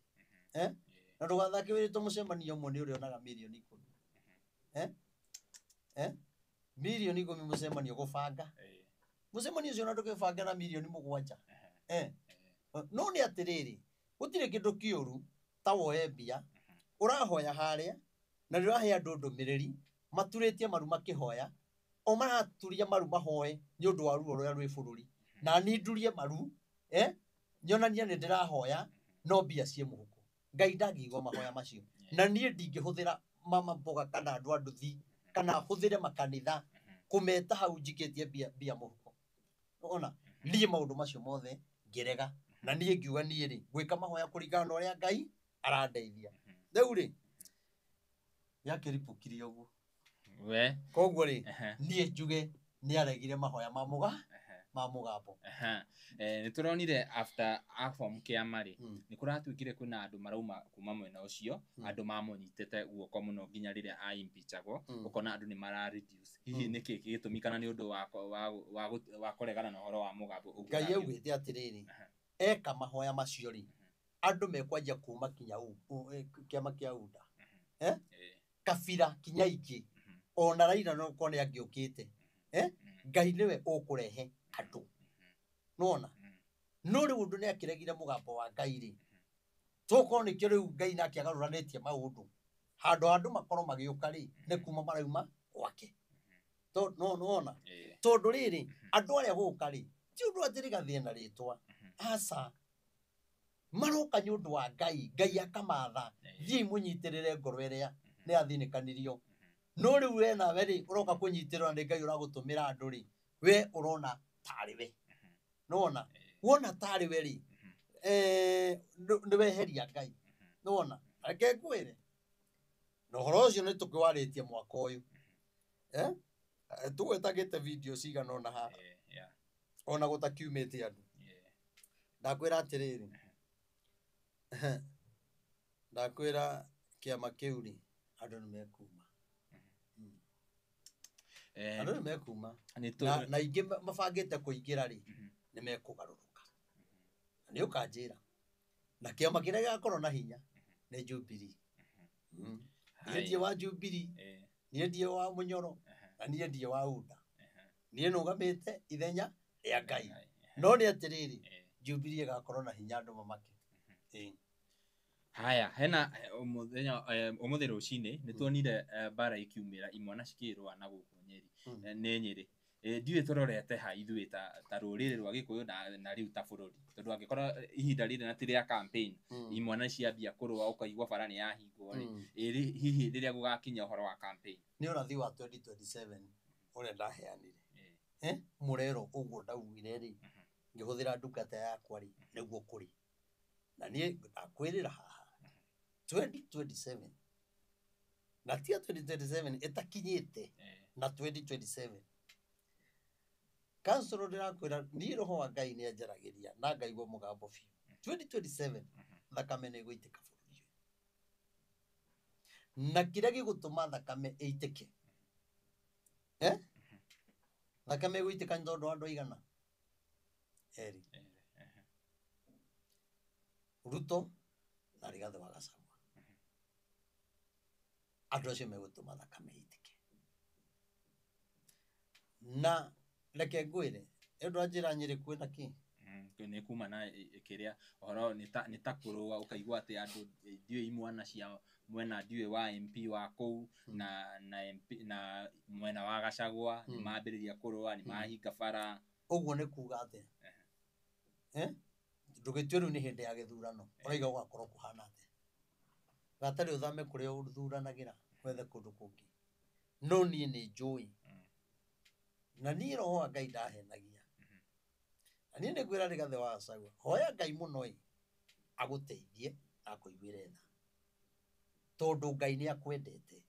Na ndũgathake wĩrĩtwo mũcemanio ũmwe nĩ ũrĩonaga mirioni 10. Mirioni 10 mũcemanio gũbanga. Mũcemanio ũcio ona ndũkĩbanga na mirioni 7. No nĩ atĩrĩrĩ, gũtirĩ kĩndũ kĩũru ta woe mbia, ũrahoya harĩa, na nĩ ũrahe andũ ndũmĩrĩri, maturĩtie maru makĩhoya, o maraturia maru mahoe nĩ ũndũ wa ruo rũrĩa rwĩ bũrũri. Na niĩ ndurie maru, nyonanie nĩ ndĩrahoya, no mbia ciĩ mũhuko. Ngai ndangĩigua mahoya macio. Na niĩ ndingĩhũthĩra mama mboga kana andũ a nduthi kana hũthĩre makanitha kũmeta hau njikĩtie mbia mũhuko. Ona niĩ maũndũ macio mothe ngĩrega, na niĩ ngiuga niĩ rĩ gwĩka mahoya kũringana na ũrĩa Ngai arandeithia. Rĩu rĩ gĩakĩribũkire ũguo. We Koguo rĩ niĩ njuge nĩ aregire mahoya ma ma mũgambo. Nĩ tũronire after aform kĩama rĩ, nĩ kũratuĩkire kwĩna andũ marauma kuma mwena ũcio, andũ mamũnyitĩte guoko mũno nginya rĩrĩa a impeachagwo, ũkona andũ nĩ mara reduce. Hihi nĩkĩ gĩtũmi, kana nĩ ũndũ wa kũregana na ũhoro wa mũgambo ũguo? Ngai augĩte atĩrĩrĩ, eka mahoya macio rĩ, andũ mekwanjia kuma kinya kĩama kĩa UDA, kabira kinya ingĩ, ona Raila no korwo nĩ angĩũkĩte, Ngai nĩwe ũkũrehe andũ. Nĩwona? No rĩu ũndũ nĩ akĩregire mũgambo wa Ngai rĩ, tokorwo nĩkĩo rĩu Ngai nake agarũranĩtie maũndũ, handũ andũ makorwo magĩũka rĩ, nĩ kuma marauma gwake. No nĩwona? Tondũ rĩrĩ, andũ arĩa gũka rĩ, ti ũndũ atĩ rĩgathĩe na rĩtwa, aca, maroka nĩ ũndũ wa Ngai. Ngai akamatha, thiĩi mũnyitĩrĩre ngoro ĩrĩa nĩ yathĩnĩkanirio. No rĩu we nawe rĩ, ũroka kũnyitĩrĩra nĩ Ngai ũragũtũmĩra andũ rĩ, we ũrona tarĩ we. Nĩwona? Wona tarĩ we rĩ, nĩ weheria Ngai. Nĩwona? Reke ngwĩre, na ũhoro ũcio nĩ tũkĩwarĩtie mwaka ũyũ, tũgwetagĩte video cigana ũna haha, ona gũtakiumĩte andũ. Ndakwĩra atĩrĩrĩ, ndakwĩra kĩama kĩu rĩ, andũ nĩ mekuma. Andũ nĩ mekuma. Na aingĩ mabangĩte kũingĩra rĩ, nĩ mekũgarũrũka. Na nĩ ũkanjĩra, na kĩama kĩrĩa gĩgakorwo na hinya nĩ Jubilee. Niĩ ndiĩ wa Jubilee, niĩ ndiĩ wa Mũnyoro, na niĩ ndiĩ wa UDA. Niĩ nũgamĩte ithenya rĩa Ngai. No nĩ atĩrĩrĩ, Jubilee ĩgakorwo na hinya andũ mamake. Haya, hena mũthenya ũmũthĩ rũcinĩ nĩ tuonire mbara ikiumĩra, imwana cikĩrũa na gũkũ Nyeri, nĩ Nyĩrĩ. Ndiũĩ tũrorete ha ithuĩ ta rũrĩrĩ rwa Gĩkũyũ na rĩu ta bũrũri, tondũ angĩkorwo ihinda rĩrĩ na ti rĩa campaign, imwana ciambia kũrũa ũkaigua bara nĩ yahingwo rĩ, hihi rĩrĩa gũgakinya ũhoro wa campaign? Nĩ ũrathi wa 2027 ũrĩa ndaheanire, mũrero ũguo ndaugire rĩ, ngĩhũthĩra ndungata yakwa rĩ, nĩguo kũrĩ. Na niĩ ndakwĩrĩra haha 2027, na tia 2027 ĩtakinyĩte, na 2027 council ndĩrakwĩra niĩ roho wa Ngai nĩ anjaragĩria na ngaigua mũgambo biũ. 2027 thakame nĩ ĩgũitĩka bũrũri ũyũ, na kĩrĩa gĩgũtũma thakame ĩitĩke, thakame ĩgũitĩka nĩ tondũ andũ aigana erĩ, Ruto na Rigathĩ wa Gachagua. Andũ acio megũtũma thakame ĩitĩke. Na reke ngwĩre, ĩndũ anjĩra Nyĩrĩ kwĩna kĩ? Nĩ kuma na kĩrĩa ũhoro nĩ ta kũrũa, ũkaigua atĩ andũ ndiũĩ imwana cia mwena ndiũĩ wa MP wa kũu na MP na mwena wa Gachagua nĩ mambĩrĩria kũrũa, nĩ mahinga bara. Ũguo nĩ kuga atĩa? Ndũgĩtue rĩu nĩ hĩndĩ ya gĩthurano, ũraiga gũgakorwo kũhana atĩa? Gatarĩ ũthame kũrĩa ũthuranagĩra wethe kũndũ kũngĩ. No niĩ nĩ njũĩ, na niĩ roho wa Ngai ndahenagia. Na niĩ nĩ ngwĩra Rigathĩ wa Gachagua, hoya Ngai mũno ĩ, agũteithie na akũiguĩre tha, tondũ Ngai nĩ akwendete.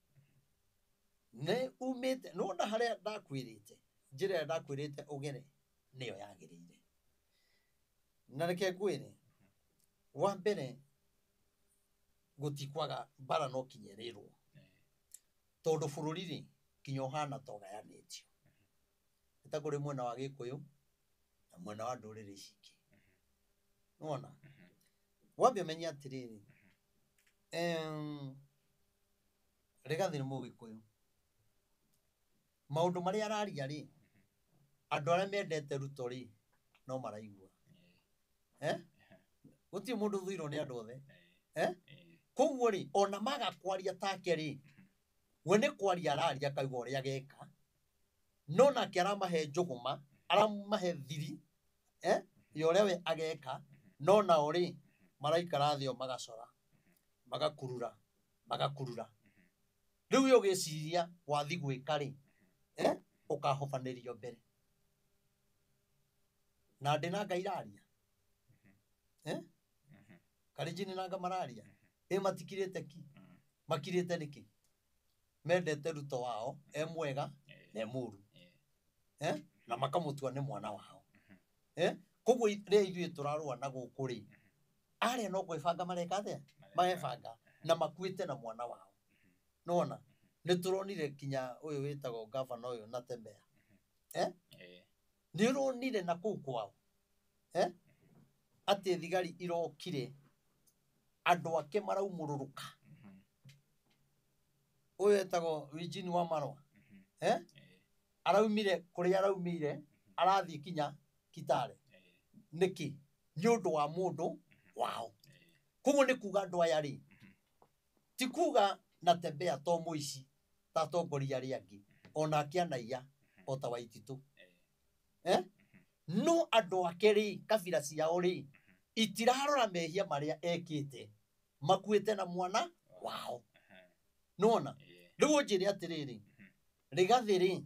Nĩ umĩte, nĩwona harĩa ndakwĩrĩte, njĩra ĩrĩa ndakwĩrĩte ũgere nĩyo yagĩrĩire. Na reke ngwĩre, wa mbere gũtikwaga mbara no kinya ĩrĩrwo, tondũ bũrũri rĩ kinya ũhana ta ũgayanĩtio, nĩ ta kũrĩ mwena wa Gĩkũyũ na mwena wa ndũrĩrĩ ici ingĩ. Nĩwona? Wambe ũmenye atĩrĩrĩ, Rigathĩ nĩ Mũgĩkũyũ. Maũndũ marĩa araria rĩ, andũ arĩa mendete Ruto rĩ, no maraigua. Gũtirĩ mũndũ ũthũirwo nĩ andũ othe. Koguo rĩ, ona maga kwaria take rĩ, we nĩ kwaria araria akauga ũrĩa ageka, no nake aramahe njũgũma, aramahe thiri, ya ũrĩa we ageka, no nao rĩ, maraikara thĩ o magacora. Magakurura magakurura. Rĩu we ũgĩciria wathi gwĩka rĩ, ũkahobanĩrio mbere na ndĩ na Ngai iraria, Kalenjin na nga mararia ĩ matikirĩte ki, makirĩte nĩkĩ? Mendete Ruto wao e mwega na e mũru, na makamũtua nĩ mwana wao. Koguo rĩrĩa ithuĩ tũrarũa na gũkũ rĩ, arĩa no kwĩbanga mareka atĩa? Marebanga na makuĩte na mwana wao. Nĩwona nĩ tũronire kinya ũyũ wĩtagwo gavana ũyũ Natembeya, nĩ ũronire na kũu kwao, atĩ thigari irokire andũ ake maraumũrũrũka. Ũyũ etagwo Eugene Wamalwa, araumire kũrĩa araumire arathiĩ kinya Kitale. Nĩkĩ? Nĩ ũndũ wa mũndũ wao. Koguo nĩ kuga andũ aya rĩ, ti kuga Natembeya to mũici ta atongoria arĩa angĩ, onake anaiya o ta Waititũ, no andũ ake rĩ, kabira ciao rĩ, itirarora mehia marĩa ekĩte, makuĩte na mwana wao. Nĩwona? Rĩu ũnjĩre atĩrĩrĩ, Rigathĩ rĩ,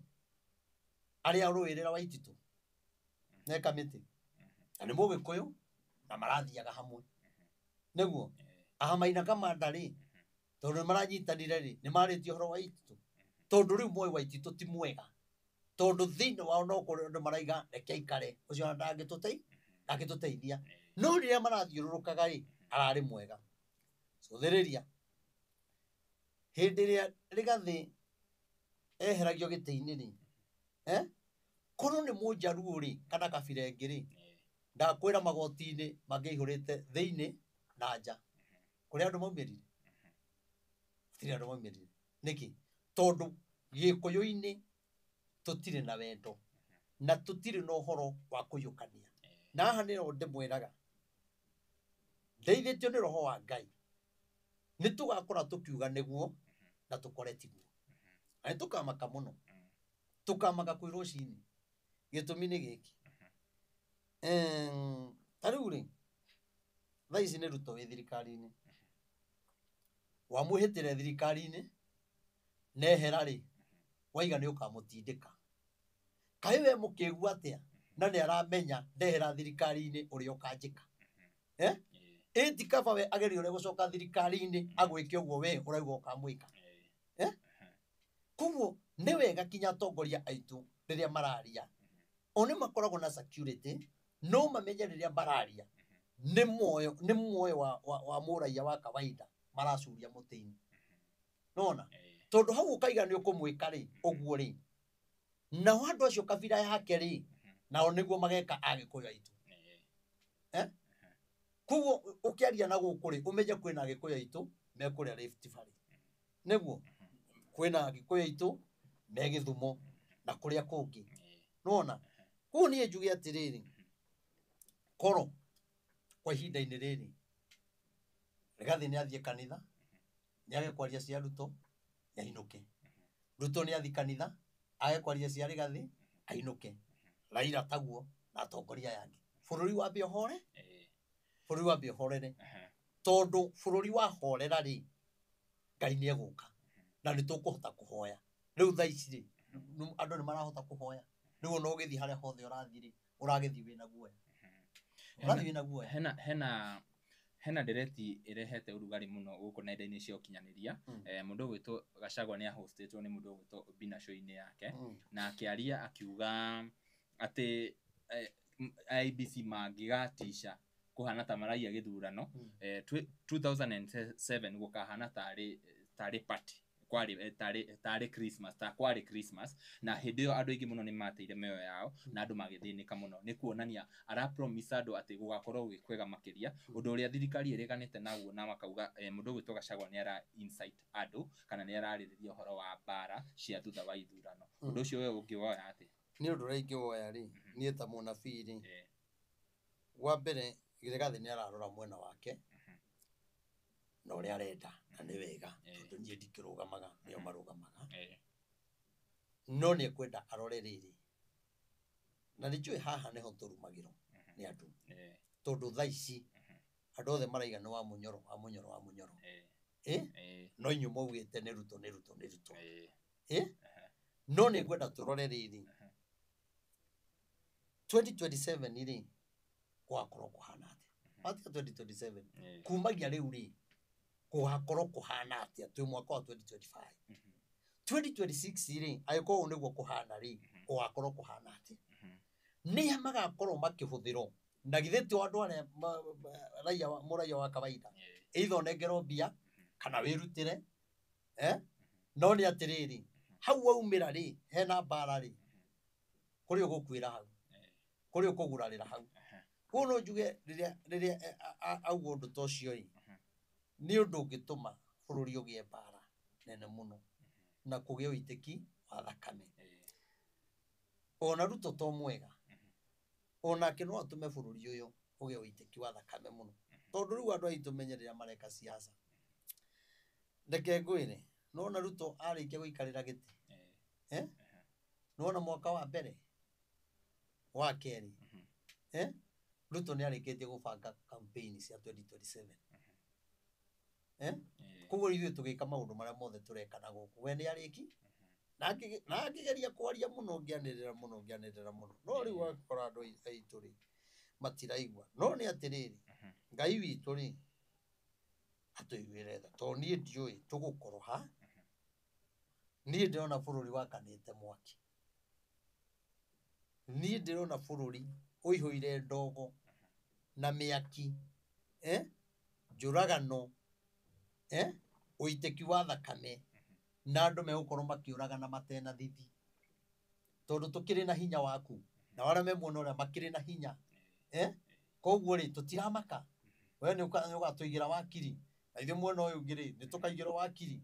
arĩa arũĩrĩra Waititũ ne kamĩtĩ na nĩ mũgĩkũyũ na marathiaga hamwe, nĩguo Ahamaina Kamanda rĩ, tondũ nĩ maranyitanire rĩ, nĩ marĩtie ũhoro wa Waititũ, tondũ rĩu moĩ Waititũ ti mwega, tondũ thĩinĩ wao no kũrĩ andũ maraiga reke aikare ũcio ona ndangĩtũteithia, no rĩrĩa marathiũrũrũkaga rĩ, ararĩ mwega. Cũthĩrĩria hĩndĩ ĩrĩa Rigathĩ eheragio gĩtĩ-inĩ rĩ, korwo nĩ mũnjaruo rĩ kana kabira ĩngĩ rĩ, ndakwĩra magoti-inĩ mangĩaihũrĩte thĩinĩ na nja. Kũrĩa andũ maumĩrire, gũtirĩ andũ maumĩrire. Nĩkĩ? Tondũ gĩkũyũ-inĩ tũtirĩ na wendo na tũtirĩ na ũhoro wa kũiyũkania. Na haha nĩho ndĩmwĩraga ndeithĩtio nĩ roho wa Ngai, nĩ tũgakora tũkiuga nĩguo na tũkore tiguo, na nĩ tũkamaka mũno, tũkamaka kwĩ rũcinĩ. Gĩtũmi nĩ gĩkĩ, ta rĩu rĩ, thaa ici nĩ Ruto wĩ thirikari-inĩ, wamwĩhĩtĩre thirikari-inĩ nehera rĩ, waiga nĩ ũkamũtindĩka. Kaĩ we mũkĩgu atĩa na nĩ aramenya ndehera thirikari-inĩ ũrĩa ũkanjĩka, ĩ ti kaba we agerie ũrĩa gũcoka thirikari-inĩ agwĩke ũguo we ũrauga ũkamwĩka. Koguo nĩ wega kinya atongoria aitũ rĩrĩa mararia, o nĩ makoragwo na security, no mamenye rĩrĩa mararia nĩ muoyo, nĩ muoyo wa mũraia wa kawaida maracuria mũtĩ-inĩ. Nona tondũ hau ũkaiga nĩ ũkũmwĩka rĩ ũguo rĩ, nao andũ acio kabira yake rĩ, nao nĩguo mageka agĩkũyũ aitũ. Koguo ũkĩaria na gũkũ rĩ, ũmenye kwĩna agĩkũyũ aitũ mekũrĩa Rift Valley, nĩguo kwĩna agĩkũyũ aitũ me Gĩthumo na kũrĩa kũngĩ. Nĩwona? Koguo niĩ njuge atĩrĩrĩ, korwo kwa ihinda-inĩ rĩrĩ Rigathĩ nĩ athiĩ kanitha, nĩ age kwaria cia Ruto, nĩ ainũke. Ruto nĩ athiĩ kanitha, age kwaria cia Rigathĩ, ainũke. Raila taguo na atongoria aya angĩ. Bũrũri wambe ũhore, bũrũri wambe ũhorere, tondũ bũrũri wahorera rĩ, Ngai nĩ egũka na nĩ tũkũhota kũhoya. Rĩu thaa ici rĩ, andũ nĩ marahota kũhoya. Rĩu ona ũgĩthiĩ harĩa hothe ũrathiĩ rĩ, ũragĩthiĩ wĩna guoya, ũrathiĩ wĩna guoya. Hena ndereti ĩrehete ũrugarĩ mũno gũkũ nenda-inĩ cia ũkinyanĩria. Mũndũ ũgwĩtwo Gachagua nĩ ahostĩtwo nĩ mũndũ ũgwĩtwo Obina show-inĩ yake, na akĩaria akiuga atĩ IEBC mangĩgatica kũhana ta maraiya gĩthurano, 2007 gũkahana tarĩ party kwarĩ tarĩ Christmas, ta kwarĩ Christmas, na hĩndĩ ĩyo andũ aingĩ mũno nĩ mateire mĩoyo yao na andũ magĩthĩnĩka mũno. Nĩ kuonania ara promise andũ atĩ gũgakorwo gwĩ kwega makĩria, ũndũ ũrĩa thirikari ĩreganĩte naguo na makauga mũndũ ũgwĩtwo Gachagua nĩ ara incite andũ kana nĩ ararĩrĩria ũhoro wa mbara cia thutha wa ithurano. Ũndũ ũcio we ũngĩwoya atĩa? Nĩ ũndũ ũrĩa ingĩwoya rĩ, niĩ ta mũnabii rĩ, wa mbere Rigathĩ nĩ ararora mwena wake na ũrĩa arenda, na nĩ wega, tondũ niĩ ndikĩrũgamaga, nĩo marũgamaga. No nĩ ekwenda arore rĩrĩ, na nĩ njũĩ haha nĩho tũrumagĩrwo nĩ andũ, tondũ thaa ici andũ othe maraiga nĩ wa Mũnyoro, wa Mũnyoro, wa Mũnyoro. Ĩĩ. No inyuĩ maugĩte nĩ Ruto, nĩ Ruto, nĩ Ruto. Ĩĩ. No nĩ ngwenda tũrore rĩrĩ, 2027 rĩ, gũgakorwo kũhana atĩa? Watiga 2027, Ĩĩ. kumagia rĩu rĩ, gũgakorwo kũhana atĩa twĩ mwaka wa 2025? 2026 rĩ, angĩkorwo ũũ nĩguo kũhana rĩ, gũgakorwo kũhana atĩa? Nĩa magakorwo makĩhũthĩrwo? Na githĩ ti andũ arĩa raia mũraia wa kawaida? Ĩĩ. Either ũnengerwo mbia kana wĩrutĩre, eh? No nĩ atĩrĩrĩ, hau waumĩra rĩ, hena mbara rĩ, kũrĩ ũgũkuĩra hau, kũrĩ ũkũgurarĩra hau. Koguo no njuge rĩrĩa auga ũndũ ta ũcio ĩ, nĩ ũndũ ũngĩtũma bũrũri ũgĩe mbara nene mũno na kũgĩe ũitĩki wa thakame. Ona Ruto to mwega, onake no atũme bũrũri ũyũ ũgĩe ũitĩki wa thakame mũno, tondũ rĩu andũ aitũ menye rĩrĩa mareka siasa. Reke ngwĩre, nĩwona Ruto arĩkia gũikarĩra gĩtĩ, eh? Nĩwona mwaka wa mbere wa kerĩ, eh? Ruto nĩ arĩkĩtie gũbanga campaign cia 2027, eh? Koguo ithuĩ tũgĩka maũndũ marĩa mothe tũreka na gũkũ, we nĩ arĩki na angĩgeria kwaria mũno, ngĩanĩrĩra mũno, ngĩanĩrĩra mũno, no rĩu wakora andũ aitũ rĩ matiraigua. No nĩ atĩrĩrĩ, Ngai witũ rĩ atũiguĩre tha, tondũ niĩ ndiũĩ tũgũkorwo ha. Niĩ ndĩrona bũrũri wakanĩte mwaki, niĩ ndĩrona bũrũri ũihũire ndogo na mĩaki, eh? Njũragano, eh? Ũitĩki wa thakame, na andũ megũkorwo makĩũragana matena thithi, tondũ tũkĩrĩ na hinya waku na arĩa me mwena ũrĩa makĩrĩ na hinya, eh? Koguo rĩ tũtiramaka, we nĩ ũgatũigĩra wakiri, na ithuĩ mwena ũyũ ũngĩ rĩ nĩ tũkaigĩrwo wakiri.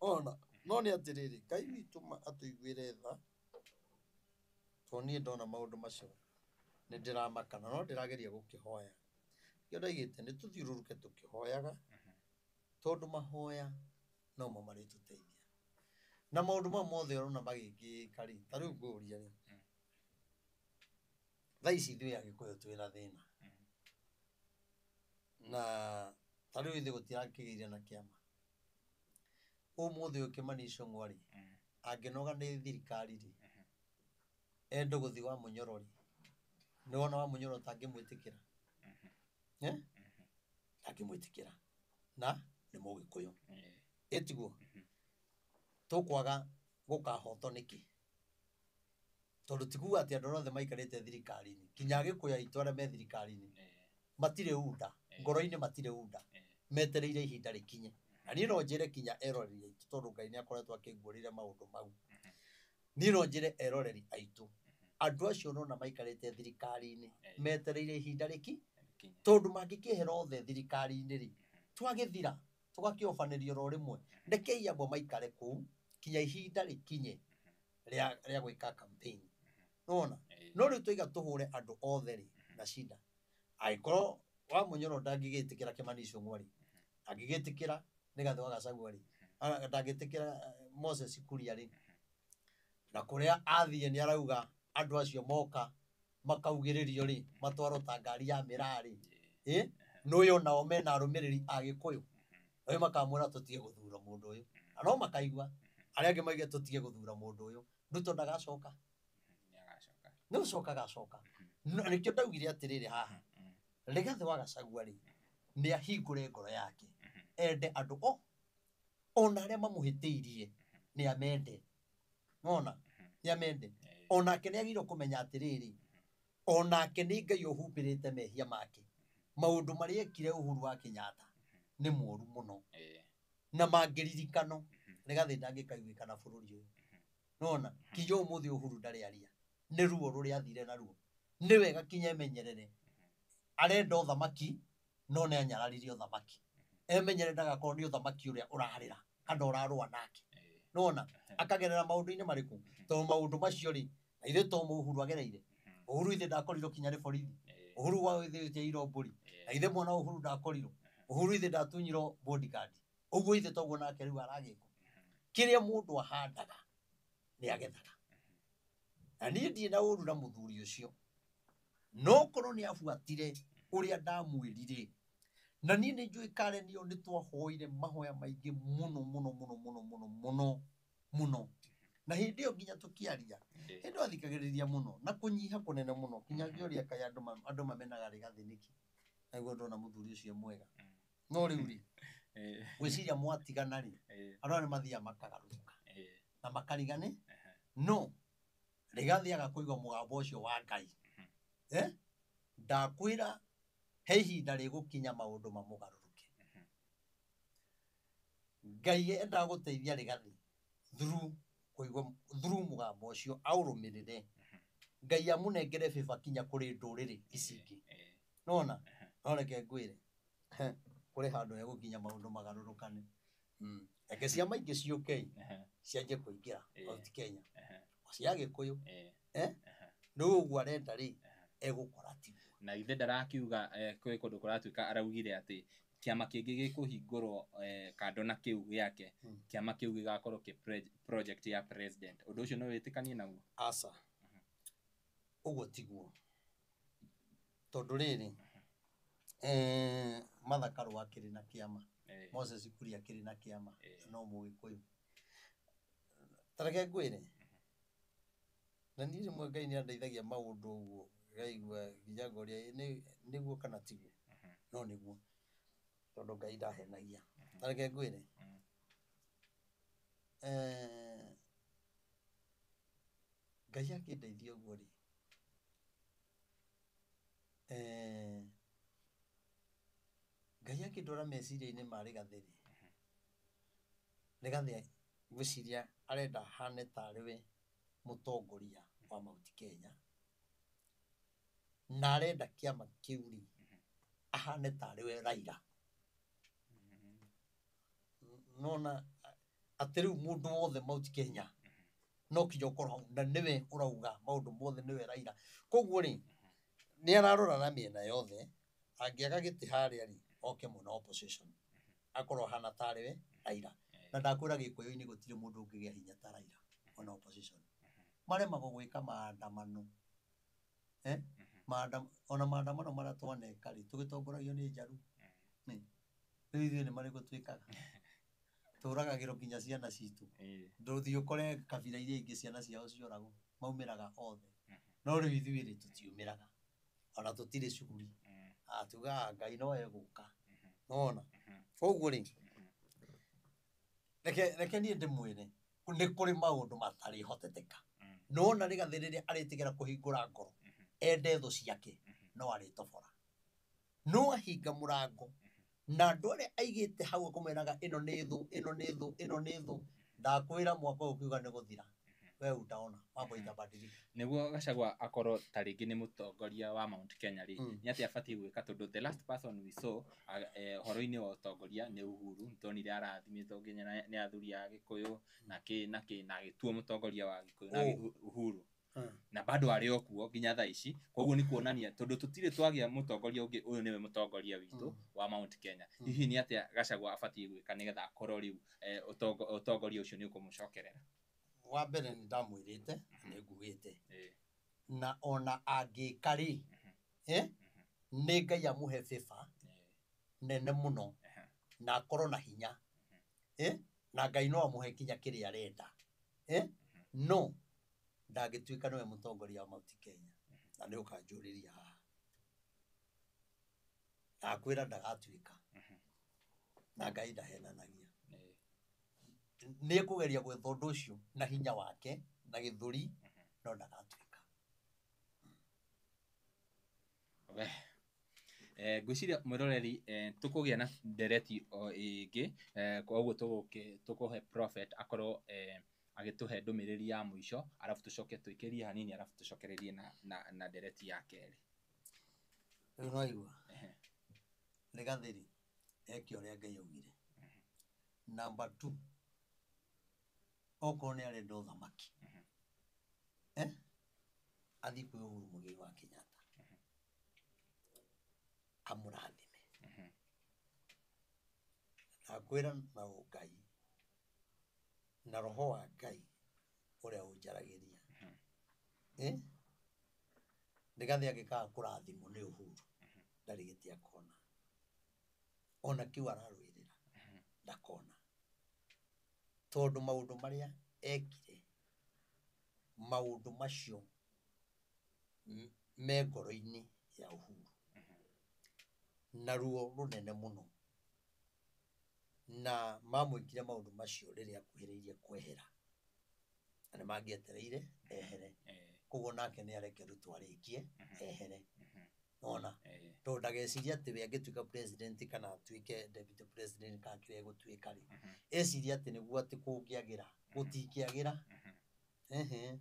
Ona no nĩ atĩrĩrĩ, Ngai witũ atũiguĩre tha, tondũ niĩ ndona maũndũ macio nĩ ndĩramaka, na no ndĩrageria gũkĩhoya. Nĩkĩo ndaigĩte nĩ tũthiũrũrũke tũkĩhoyaga, tondũ mahoya nomo marĩtũteithia. Na maũndũ mau mothe ũrona magĩkĩka rĩ, ta rĩu ngũria rĩ, thaa ici ithuĩ Agĩkũyũ twĩna thĩna, na ta rĩu ithuĩ gũtirakĩgĩire na kĩama. Ũmũthĩ ũyũ Kĩmani Ichung'wa rĩ, angĩnoga nĩ thirikari rĩ, ende gũthiĩ wa Mũnyoro rĩ, nĩwona wa Mũnyoro tangĩmwĩtĩkĩra? Eh? Ndangĩmwĩtĩkĩra, na nĩ Mũgĩkũyũ. Ĩtiguo tũkwaga gũkahotwo nĩkĩ? Tondũ ti kuga atĩ andũ othe maikarĩte thirikari-inĩ, nginya Agĩkũyũ aitũ arĩa me thirikari-inĩ matirĩ unda, ngoro-inĩ matirĩ unda, metereire ihinda rĩkinye. Na niĩ no njĩre kinya eroreri aitũ, tondũ Ngai nĩ akoretwo akĩnguũrĩria maũndũ mau. Niĩ no njĩre eroreri aitũ, andũ acio ũrona maikarĩte thirikari-inĩ metereire ihinda rĩki, tondũ mangĩkĩehera othe thirikari-inĩ rĩ, twagĩthira tũgakĩobanĩrio oro rĩmwe. Rekei amwe maikare kũu kinya ihinda rĩkinye rĩa gwĩka campaign. Nĩwona? No rĩu twaiga tũhũre andũ othe rĩ na shida. Angĩkorwo wa Mũnyoro ndangĩgĩtĩkĩra Kĩmani Ichung'wa rĩ, ndangĩgĩtĩkĩra Rigathĩ wa Gachagua rĩ, ndangĩtĩkĩra Moses Kuria rĩ, na kũrĩa athiĩ nĩ arauga andũ acio moka makaugĩrĩrio rĩ, matwarwo ta ngari ya mĩraa rĩ, nĩ ũyũ onao mena arũmĩrĩri a Gĩkũyũ, ũyũ makamwĩra tũtige gũthura mũndũ ũyũ, na no makaigua arĩa angĩ mauge tũtige gũthura mũndũ ũyũ, Ruto ndagacoka, nĩ gũcoka agacoka. Nĩkĩo ndaugire atĩrĩrĩ haha, Rigathĩ wa Gachagua rĩ, nĩ ahingũre ngoro yake, ende andũ o ona arĩa mamũhĩtĩirie nĩ amende. Nĩwona? Nĩ amende. Onake nĩ agĩrĩirwo kũmenya atĩrĩrĩ, onake nĩ Ngai ũhumbĩrĩte mehia make. Maũndũ marĩa ekire Uhuru wa Kenyatta nĩ moru mũno, na mangĩririkano Rigathĩ ndangĩkaiguĩka na bũrũri ũyũ. Nĩwona? Kinya ũmũthĩ Uhuru ndarĩ aria, nĩ ruo rũrĩa athire naruo. Nĩ wega kinya emenyerere, arenda ũthamaki no nĩ anyararire ũthamaki, emenyere ndagakorwo nĩ ũthamaki ũrĩa ũrarĩra kana ũrarũa nake. Nĩwona? Akagerera maũndũ-inĩ marĩkũ? Tondũ maũndũ macio rĩ, na ithuĩ to Uhuru agereire. Uhuru ithe ndakorirwo kinya nĩ borithi. Uhuru wa ithe ĩteirwo mbũri, na ithe mwana Uhuru ndakorirwo. Uhuru ithe ndatunyirwo bodyguard. Ũguo ithe toguo nake rĩu aragĩkwo. Kĩrĩa mũndũ ahandaga nĩ agethaga. Na niĩ ndirĩ na ũru na mũthuri ũcio, no korwo nĩ abuatire ũrĩa ndamwĩrire, Na niĩ nĩ njũĩ Karen ĩyo nĩ twahoire mahoya maingĩ mũno mũno mũno mũno mũno mũno mũno. Na hĩndĩ ĩyo nginya tũkĩaria, hĩndĩ ĩyo athikagĩrĩria mũno na kũnyiha kũnene mũno nginya ngĩũria kaĩ andũ mamenaga Rigathĩ nĩkĩ. Naguo ndona mũthuri ũcio mwega. No rĩu rĩ, gwĩciria mwatigana rĩ, andũ aya nĩ mathiaga makagarũrũka na makarigane. No Rigathĩ aga kũigua mũgambo ũcio wa Ngai, ndakwĩra he ihinda rĩgũkinya maũndũ mamũgarũrũke. Ngai endaga gũteithia Rigathĩ through kũigua, through mũgambo ũcio aũrũmĩrĩre. Ngai amũnengere favor kinya kũrĩ ndũrĩrĩ ici ingĩ. Nona no reke ngwĩre, kũrĩ handũ hegũkinya maũndũ magarũrũkane. Reke ciama ingĩ ciũke cianjie kũingĩra Mount Kenya, cia Gĩkũyũ. Rĩu ũguo arenda rĩ, egũkora tiguo. Na ithe ndarakiuga kwĩ kũndũ kũratuĩka araugire atĩ kĩama kĩngĩ gĩkũhingũrwo kando na kĩu gĩake, kĩama kĩu gĩgakorwo kĩ project ya president. Ũndũ ũcio no wĩtĩkanie naguo? Aca, ũguo tiguo. Tondũ rĩrĩ, Martha Karua akĩrĩ na kĩama, Moses Kuria akĩrĩ na kĩama, no Mũgĩkũyũ. Ta reke ngwĩre, na niĩ rĩmwe Ngai nĩ andeithagia maũndũ ũguo ngaigua nginya ngoria nĩguo kana tiguo, no nĩguo, tondũ Ngai ndahenagia. Ta reke ngwĩre, Ngai akĩndeithia ũguo rĩ, Ngai akĩndwara meciria-inĩ ma Rigathĩ rĩ, Rigathĩ ngwĩciria arenda hane tarĩ we mũtongoria wa Mount Kenya, na arenda kĩama kĩu rĩ ahane tarĩ we Raila. Nona atĩ rĩu mũndũ wothe Mount Kenya no kinya ũkorwo hau na nĩwe ũrauga maũndũ mothe, nĩwe Raila. Koguo rĩ, nĩ ararora na mĩena yothe, angĩaga gĩtĩ harĩa rĩ, oke mwena wa opposition akorwo ahana tarĩ we Raila. Na ndakwĩra Gĩkũyũ-inĩ gũtirĩ mũndũ ũngĩgĩa hinya ta Raila mwena wa opposition. Maremagwo gwĩka maandamano. Ona maandamano marĩa twaneka rĩ, tũgĩtongoragio nĩ Njaruo. Rĩu ithuĩ nĩ marĩkũ twĩkaga? Tũragagĩrwo nginya ciana citũ. Ndũthiĩ ũkore kabira iria ingĩ ciana ciao cioragwo, maumĩraga othe. No rĩu ithuĩ rĩ, tũtiumĩraga. Ona tũtirĩ cuguri. Tugaga Ngai no egũka. Nĩwona? Koguo rĩ, reke niĩ ndĩmwĩre, nĩ kũrĩ maũndũ matarĩhoteteka. Nĩwona Rigathĩ rĩrĩa arĩtigĩra kũhingũra ngoro, ende thũ ciake, no arĩtobora. No ahinga mũrango, na andũ arĩa aigĩte hau akũmeraga ĩno nĩ thũ, ĩno nĩ thũ, ĩno nĩ thũ, ndakwĩra mwaka ũyũ ũkiuga nĩ gũthira. We utaona mambo itabadilika. Nĩguo Gachagua akorwo ta rĩngĩ nĩ mũtongoria wa Mount Kenya rĩ, nĩ atĩa abatiĩ gwĩka? Tondũ the last person we saw ũhoro-inĩ wa ũtongoria nĩ Uhuru. Nĩtuonire arathimĩtwo nginya nĩ athuri a Gĩkũyũ na kĩ na kĩ, na agĩtuo mũtongoria wa Gĩkũyũ na Uhuru. Na bado arĩ o kuo nginya thaa ici. Koguo nĩ kuonania tondũ tũtirĩ twagĩa mũtongoria ũngĩ, ũyũ nĩwe mũtongoria witũ wa Mount Kenya. Hihi nĩ atĩa Gachagua abatiĩ gwĩka nĩgetha akorwo rĩu ũtongoria ũcio nĩ ũkũmũcokerera? Wa mbere nĩ ndamwĩrĩte, nĩ ngugĩte. Na ona angĩka rĩ, nĩ Ngai amũhe favor nene mũno na akorwo na hinya. Na Ngai no amũhe kinya kĩrĩa arenda. No ndangĩtuĩka nĩwe mũtongoria wa Mount Kenya. Na nĩ ũkanjũrĩria haha. Ndakwĩra ndagatuĩka. Na Ngai ndahenanagia. Nĩ ekũgeria gwetha ũndũ ũcio na hinya wake na gĩthũri, no ndagatuĩka. We. Ngwĩciria mwĩroreri, tũkũgĩa na ndereti o ĩngĩ, koguo tũkũhe prophet akorwo agĩtũhe ndũmĩrĩri ya mũico, arabu tũcoke tũikĩrie hanini, arabu tũcokererie na ndereti ya kerĩ. Rĩu nĩwaigua? Rigathĩ rĩ, eke ũrĩa Ngai augire. Number 2, okorwo nĩ arenda ũthamaki, athiĩ kwĩ Uhuru Muigai wa Kenyatta, amũrathime. Ndakwĩra na ũngai na roho wa Ngai ũrĩa ũnjaragĩria. Rigathĩ angĩkaga kũrathimwo nĩ Uhuru, ndarĩ gĩtĩ akona. Ona kĩu ararũĩrĩra ndakona, tondũ maũndũ marĩa ekire, maũndũ macio me ngoro-inĩ ya Uhuru na ruo rũnene mũno, na mamwĩkire maũndũ macio rĩrĩa akuhĩrĩirie kwehera, na nĩ mangĩetereire ehere. Koguo nake nĩ areke Ruto arĩkie ehere, nona tondũ ndagecirie atĩ we angĩtuĩka president kana atuĩke deputy president kana kĩrĩa egũtuĩka rĩ, ecirie atĩ nĩguo atĩ kũngĩagĩra, gũtingĩagĩra. Ehe,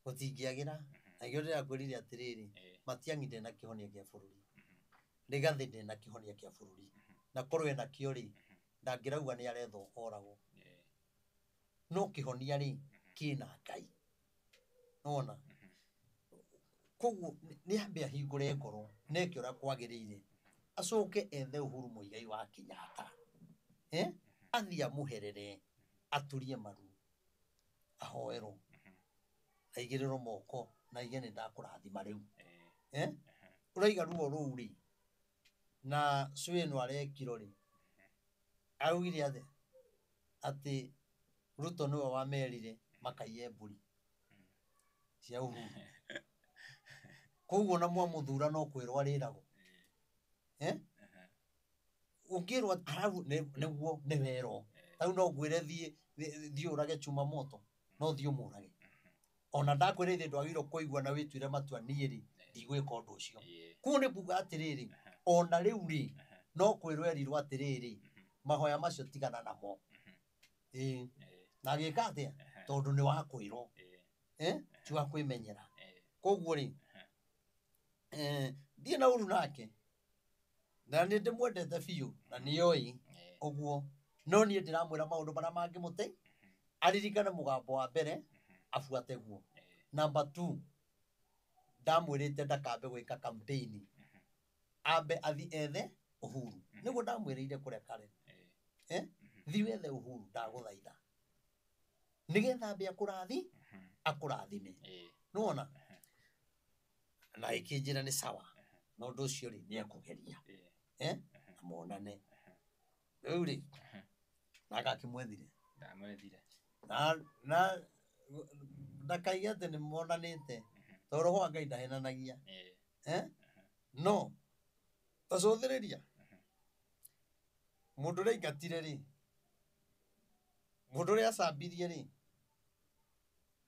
gũtingĩagĩra. Na nĩkĩo ndĩrakwĩrire atĩrĩrĩ, Matiang'i ndarĩ na kĩhonia kĩa bũrũri, Rigathĩ ndarĩ na kĩhonia kĩa bũrũri, na korwo ena kĩo rĩ, ndangĩrauga nĩ arethwo oragwo. No kĩhonia rĩ, kĩna Ngai, nona. Koguo nĩ ambe ahingũre ngoro na eke ũrĩa kwagĩrĩire, acoke ethe Uhuru Muigai wa Kenyatta, athiĩ amũherere, aturie maru, ahoerwo, aigĩrĩrwo moko na aige nĩ ndakũrathima rĩu. Ũraiga ruo rũu rĩ, na cũĩ ĩno arekirwo rĩ, araugire atĩa? Atĩ Ruto nĩwe wamerire makaiye mbũri cia Uhuru. Koguo ona mwamũthura no kwĩrwo arĩragwo. Ũngĩrwo arabu nĩguo nĩ werwo. Tarĩu no ngwĩre thiĩ ũrage chuma moto, no thiĩ ũmũrage. Ona ndakwĩra ithe ndwagĩrĩirwo kũigua na wĩtuĩre matua niĩ rĩ, ndigwĩka ũndũ ũcio. Koguo nĩ kuga atĩrĩrĩ, ona rĩu rĩ, no kwĩrwo erirwo atĩrĩrĩ, mahoya macio tigana namo. Ĩĩ. Na agĩka atĩa? Tondũ nĩ wa kwĩrwo. Ti wa kwĩmenyera. Koguo rĩ, ndirĩ na ũru nake, na nĩ ndĩmwendete biũ, na nĩoĩ ũguo. No niĩ ndĩramwĩra maũndũ marĩa mangĩmũte, aririkane mũgambo wa mbere, abuate guo. Number 2, ndamwĩrĩte ndakambe gwĩka campaign, ambe athi ethe Uhuru. Nĩguo ndamwĩrĩire kũrĩa Karen. Thiĩ wethe Uhuru, ndagũthaitha, nĩgetha ambe akũrathi, akũrathime. Nĩwona? Na ĩkĩnjĩra nĩ sawa, na ũndũ ũcio rĩ, nĩ ekũgeria. Na monane. Rĩu rĩ, nake akĩmwethire. Ndamwethire. Na ndakaige atĩ nĩ monanĩte, tondũ roho wa Ngai ndahenanagia. No, ta cũthĩrĩria. Mũndũ ũrĩa aingatire rĩ, mũndũ ũrĩa acambirie rĩ,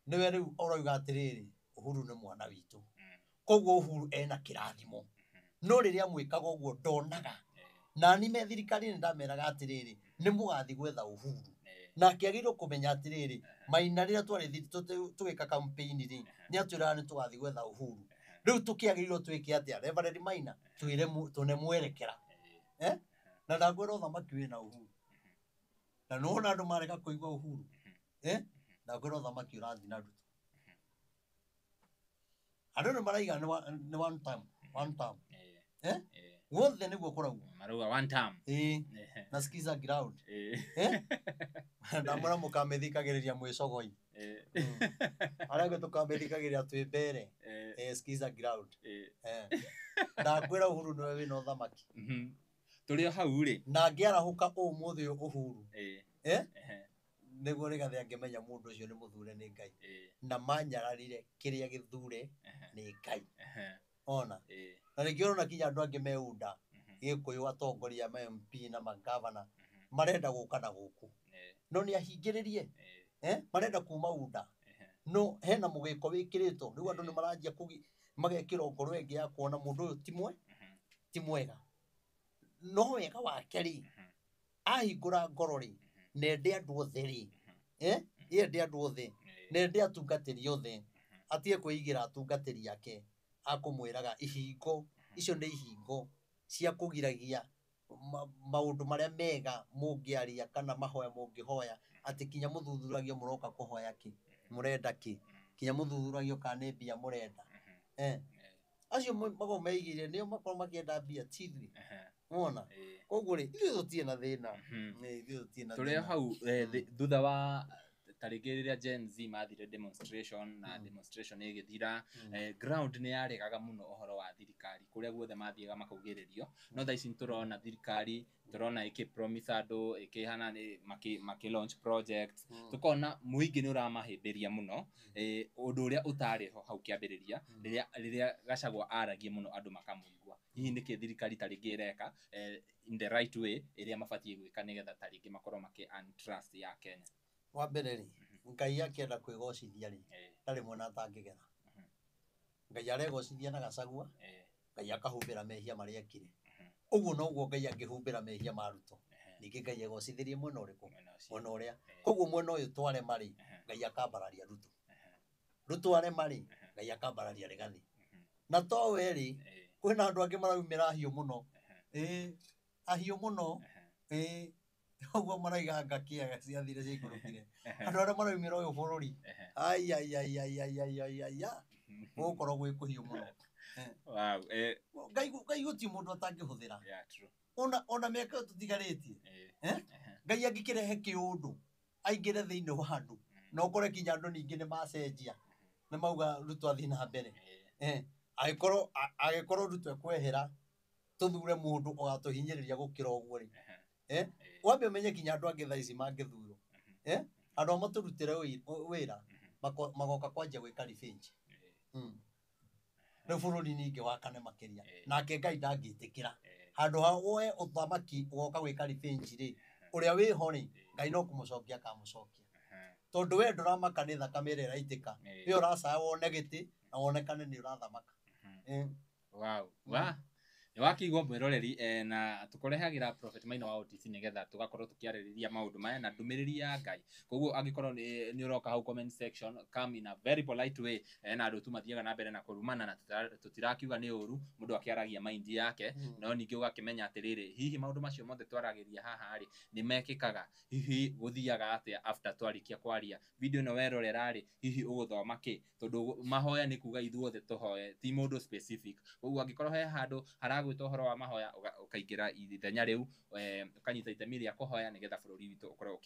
nĩwe rĩu ũrauga atĩrĩrĩ, Uhuru nĩ mwana witũ. Koguo Uhuru ena kĩrathimo. No rĩrĩa mwĩkaga ũguo ndonaga. Na ni me thirikari-inĩ ndameraga atĩrĩrĩ, nĩ mũgathiĩ gwetha Uhuru. Na akĩagĩrĩirwo kũmenya atĩrĩrĩ, Maina rĩrĩa twarĩ tũgĩka campaign rĩ, nĩ atwĩraga nĩ tũgathiĩ gwetha Uhuru. Rĩu tũkĩagĩrĩirwo twĩke atĩa? Reverend Maina, twĩre tũne mwerekera. Na ndakwĩra ũthamaki wĩna Uhuru. Na nĩwona andũ marega kũigua Uhuru. Ndakwĩra ũthamaki ũrathiĩ na Ruto. Andũ nĩ maraiga nĩ one term, one term. Guothe nĩguo kũraugwo. Marauga one term. Na skiza ground. Ndamwĩra mũkamĩthikagĩrĩria mwĩ cogoi. Arĩa angĩ tũkamĩthikagĩrĩria twĩ mbere. Skiza ground. Ndakwĩra Uhuru nĩwe wĩna ũthamaki. Tũrĩ o hau rĩ. Na angĩarahũka ũmũthĩ Uhuru. Nĩguo Rigathĩ angĩmenya mũndũ ũcio nĩ mũthure nĩ Ngai. Na manyararire kĩrĩa gĩthure nĩ Ngai. Ona. Na ningĩ ũrona kinya andũ angĩ meunda, Gĩkũyũ atongoria ma MP na magavana marenda gũka na gũkũ. No nĩ ahingĩrĩrie. Marenda kuma unda. No hena mũgĩko wĩkĩrĩtwo. Rĩu andũ nĩ maranjia magekĩrwo ngoro ĩngĩ ya kuona mũndũ ũyũ ti mwega. No wega wake rĩ, ahingũra ngoro rĩ, nende andũ othe rĩ, Yende andũ othe, nende atungatĩri othe, atige kwĩigĩra atungatĩri ake akũmwĩraga ihingo, icio nĩ ihingo cia kũgiragia maũndũ marĩa mega mũngĩaria kana mahoya mũngĩhoya, atĩ kinya mũthuthuragio mũroka kũhoya kĩ, mũrenda kĩ, kinya mũthuthuragio kana nĩ mbia mũrenda. Acio makoragwo meigĩire nĩo makoragwo makĩenda mbia ti ithuĩ. Wona? Koguo rĩ, ithuĩ tũtirĩ na thĩna. Ithuĩ tũtirĩ na Tũrĩ thĩna. hau, thutha wa Ta rĩngĩ rĩrĩa Gen Z mathire demonstration na demonstration ĩgĩthira, ground nĩ yaregaga mũno ũhoro wa thirikari kũrĩa guothe mathiaga makaugĩrĩrio. No thaa ici nĩ tũrona thirikari, tũrona ĩkĩ promise andũ, ĩkĩhana nĩ makĩ launch projects, tũkona mũingĩ nĩ ũramahĩmbĩria mũno, ũndũ ũrĩa ũtarĩ ho hau kĩambĩrĩria rĩrĩa Gachagua aragia mũno andũ makamũigua. Hihi nĩkĩ thirikari ta rĩngĩ ĩreka in the right way ĩrĩa mabatiĩ gwĩka nĩgetha ta rĩngĩ makorwo makĩ earn trust ya Kenya? Wa mbere rĩ, Ngai akĩenda kwĩgocithia rĩ, ndarĩ mwena atangĩgera. Ngai aregocithia na Gachagua, Ngai akahumbĩra mehia marĩa ekire. Ũguo noguo Ngai angĩhumbĩra mehia ma Ruto. Ningĩ Ngai egocithĩrie mwena ũrĩkũ? Mwena ũrĩa. Koguo mwena ũyũ twarema rĩ, Ngai akambararia Ruto. Ruto arema rĩ, Ngai akambararia Rigathi. Na to we rĩ, kwĩna andũ angĩ maraumĩra ahiũ mũno. Ahiũ mũno. Ũguo maraiga ngakia ciathire ciaikũrũkire. Andũ arĩa maraumĩra ũyũ bũrũri. Ai ai ai ai ai ai ai ai ai. Gũgũkorwo gwĩ kũhiũ mũno. Wow. Ngai gũtirĩ mũndũ atangĩhũthĩra. Yeah, true. Ona mĩaka ĩyo tũtigarĩtie. Ngai angĩkĩrehe kĩũndũ aingĩre thĩinĩ wa andũ, na ũkore nginya andũ ningĩ nĩ macenjia, nĩ mauga Ruto athiĩ na mbere. Angĩkorwo Ruto ekwehera tũthure mũndũ ũgatũhinyĩrĩria gũkĩra ũguo rĩ. Wambe ũmenye nginya andũ angĩ thaa ici mangĩthurwo. Andũ a matũrutĩre wĩra magoka kwanjia gwĩka revenge. Rĩu bũrũri ningĩ wakane makĩria. Nake Ngai ndangĩtĩkĩra. Handũ ha woe ũthamaki ũgoka gwĩka revenge rĩ, ũrĩa wĩho rĩ, Ngai no kũmũcokia akamũcokia. Tondũ we ndũramaka nĩ thakame ĩrĩa ĩraitĩka. We ũracaya wone gĩtĩ na wonekane nĩ ũrathamaka. Wow. Wa nĩ wakĩigua mwĩroreri, na tũkũrehagĩra Prophet Maina wa OTC nĩgetha tũgakorwo tũkĩarĩrĩria maũndũ maya na ndũmĩrĩri ya Ngai. Koguo angĩkorwo nĩ ũroka hau comment section, come in a very polite way, na andũ tu mathiaga na mbere na kũrumana na tũtirakiuga nĩ ũru, mũndũ akĩaragia mind yake, no ningĩ ũgakĩmenya atĩrĩrĩ, hihi maũndũ macio mothe twaragĩria haha rĩ, nĩ mekĩkaga? Hihi gũthiaga atĩa after twarĩkia kwaria video ĩno werorera rĩ, hihi ũgũthoma kĩ? Tondũ mahoya nĩ kuga ithuothe tũhoye, ti mũndũ specific. Koguo angĩkorwo he handũ haragwĩta ũhoro wa mahoya, ũkaingĩra ithenya rĩu, ũkanyita itemi rĩa kũhoya nĩgetha bũrũri witũ ũkorwo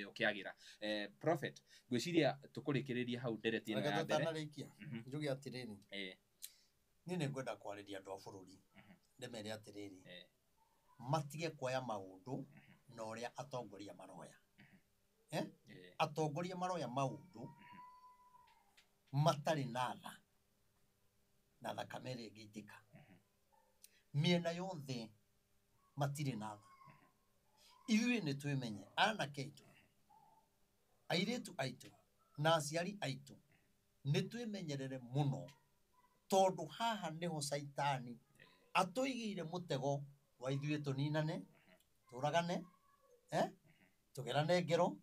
ũkĩagĩra. Prophet, ngwĩciria tũkũrĩkĩrĩria hau ndereti ĩno Reke ya mbere. tũtanarĩkia, njuge atĩrĩrĩ, niĩ nĩ ngwenda kwarĩria andũ a bũrũri, ndĩmere atĩrĩrĩ, matige kuoya maũndũ na ũrĩa atongoria maroya. Atongoria maroya maũndũ matarĩ na tha na thakame ĩrĩa ĩngĩitĩka. Mĩena yothe matirĩ na tha. Ithuĩ nĩ twĩmenye, anake aitũ, airĩtu aitũ na aciari aitũ, nĩ twĩmenyerere mũno, tondũ haha nĩho caitani atũigĩire mũtego wa ithuĩ tũninane, tũragane, tũgerane ngero,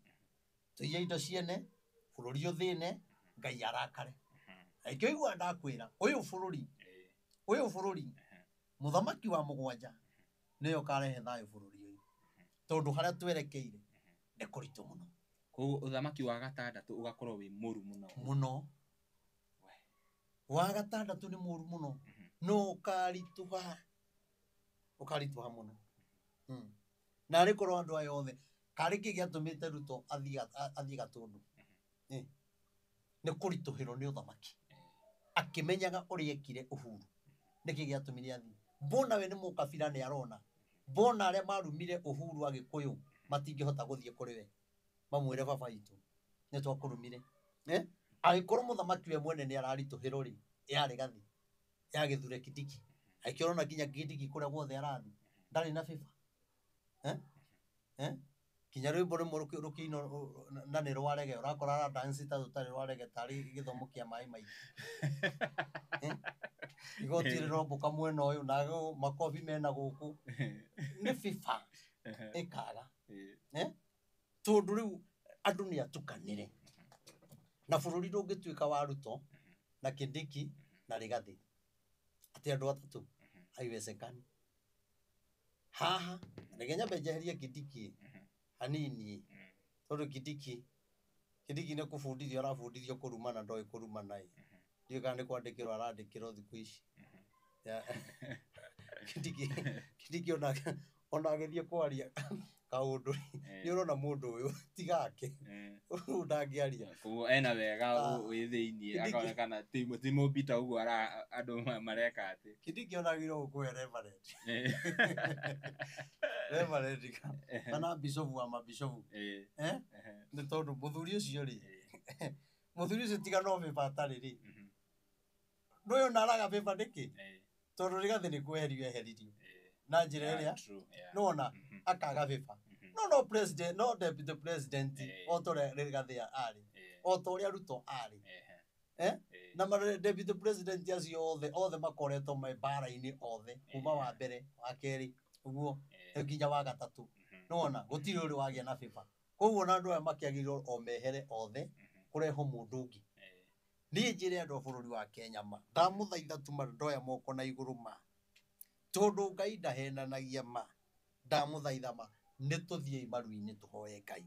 tũiye indo ciene, bũrũri ũthĩne, Ngai arakare. Na ikĩo igua ndakwĩra, ũyũ bũrũri, mũthamaki wa mũgwanja nĩwe ũkarehe thayũ bũrũri ũyũ, tondũ harĩa twerekeire nĩ kũritũ mũno. Koguo ũthamaki wa gatandatũ ũgakorwo wĩ mũru mũno. Mũno. Wa gatandatũ nĩ mũru mũno. No ũkaritũha. Ũkaritũha mũno. Na arĩ korwo andũ aya othe, karĩ kĩ gĩatũmĩte Ruto athiĩ Gatũndũ? Nĩ kũritũhĩrwo nĩ ũthamaki. Akĩmenyaga ũrĩa ekire Uhuru. Nĩkĩ gĩatũmire athiĩ? Mbona we nĩ mũkabira nĩ arona. Mbona arĩa marumire Uhuru Agĩkũyũ matingĩhota gũthiĩ kũrĩ we. Mamwĩre baba witũ, nĩ twakũrumire. Angĩkorwo mũthamaki we mwene nĩ araritũhĩrwo rĩ, yarĩ gathi. Ya gĩthure Kindiki. Angĩkorwo ona nginya Kindiki kũrĩa guothe arathiĩ, ndarĩ na favor. Kinya rwĩmbo rũmwe rũkĩinwo na nĩ rwa rege, ũrakora ara dance ta rũtarĩ rwa rege, tarĩ gĩthomo kĩa maĩ maingĩ. Igoti rĩrombũka mwena ũyũ, na makobi mena gũkũ. Nĩ favor ĩkaga. Tondũ rĩu andũ nĩ atukanĩre. Na bũrũri ndũngĩtuĩka wa Ruto na Kindiki na Rigathi. Atĩ andũ atatũ, haiwezekani. Haha, reke nyambe njeherie Kindiki hanini, tondũ Kindiki nĩ kũbundithio arabundithio kũrumana, ndoĩ kũrumana ĩ. Ndiũĩ kana nĩ kwandĩkĩrwo arandĩkĩrwo thikũ ici. Kindiki ona agĩthiĩ kwaria, Kaũndũ nĩ ũrona mũndũ ũyũ tigake ũyũ ndangĩaria. Koguo ena wega wĩ thĩiniĩ akonekana ti mũmbita ũguo andũ mareka atĩ. Kindiki onagĩrĩirwo gũkũhe reverend. Reverend kana bishofu wa mabishofu. Nĩ tondũ mũthuri ũcio rĩ, mũthuri ũcio tiga no bĩba atarĩ rĩ, ndũyũ naraga bĩba nĩkĩ? Tondũ Rigathĩ nĩ kweherio eheririo na njĩra ĩrĩa nĩwona akaga bĩba. No president, no deputy president o ta ũrĩa Rigathĩ arĩ, o ta ũrĩa Ruto arĩ. Na deputy president acio othe makoretwo me mbara-inĩ othe kuma wa mbere wa kerĩ ũguo nginya wa gatatũ. Nĩwona gũtirĩ ũrĩ wagĩa na bĩba. Koguo na andũ aya makĩagĩrĩirwo o mehere othe kũrehwo mũndũ ũngĩ. Niĩ njĩre andũ a bũrũri wa Kenya ma, ndamũthaitha tu ndoya moko na igũrũ ma, tondũ Ngai ndahenanagia ma, ndamũthaitha ma, nĩ tũthiĩi maru-inĩ tũhoe Ngai.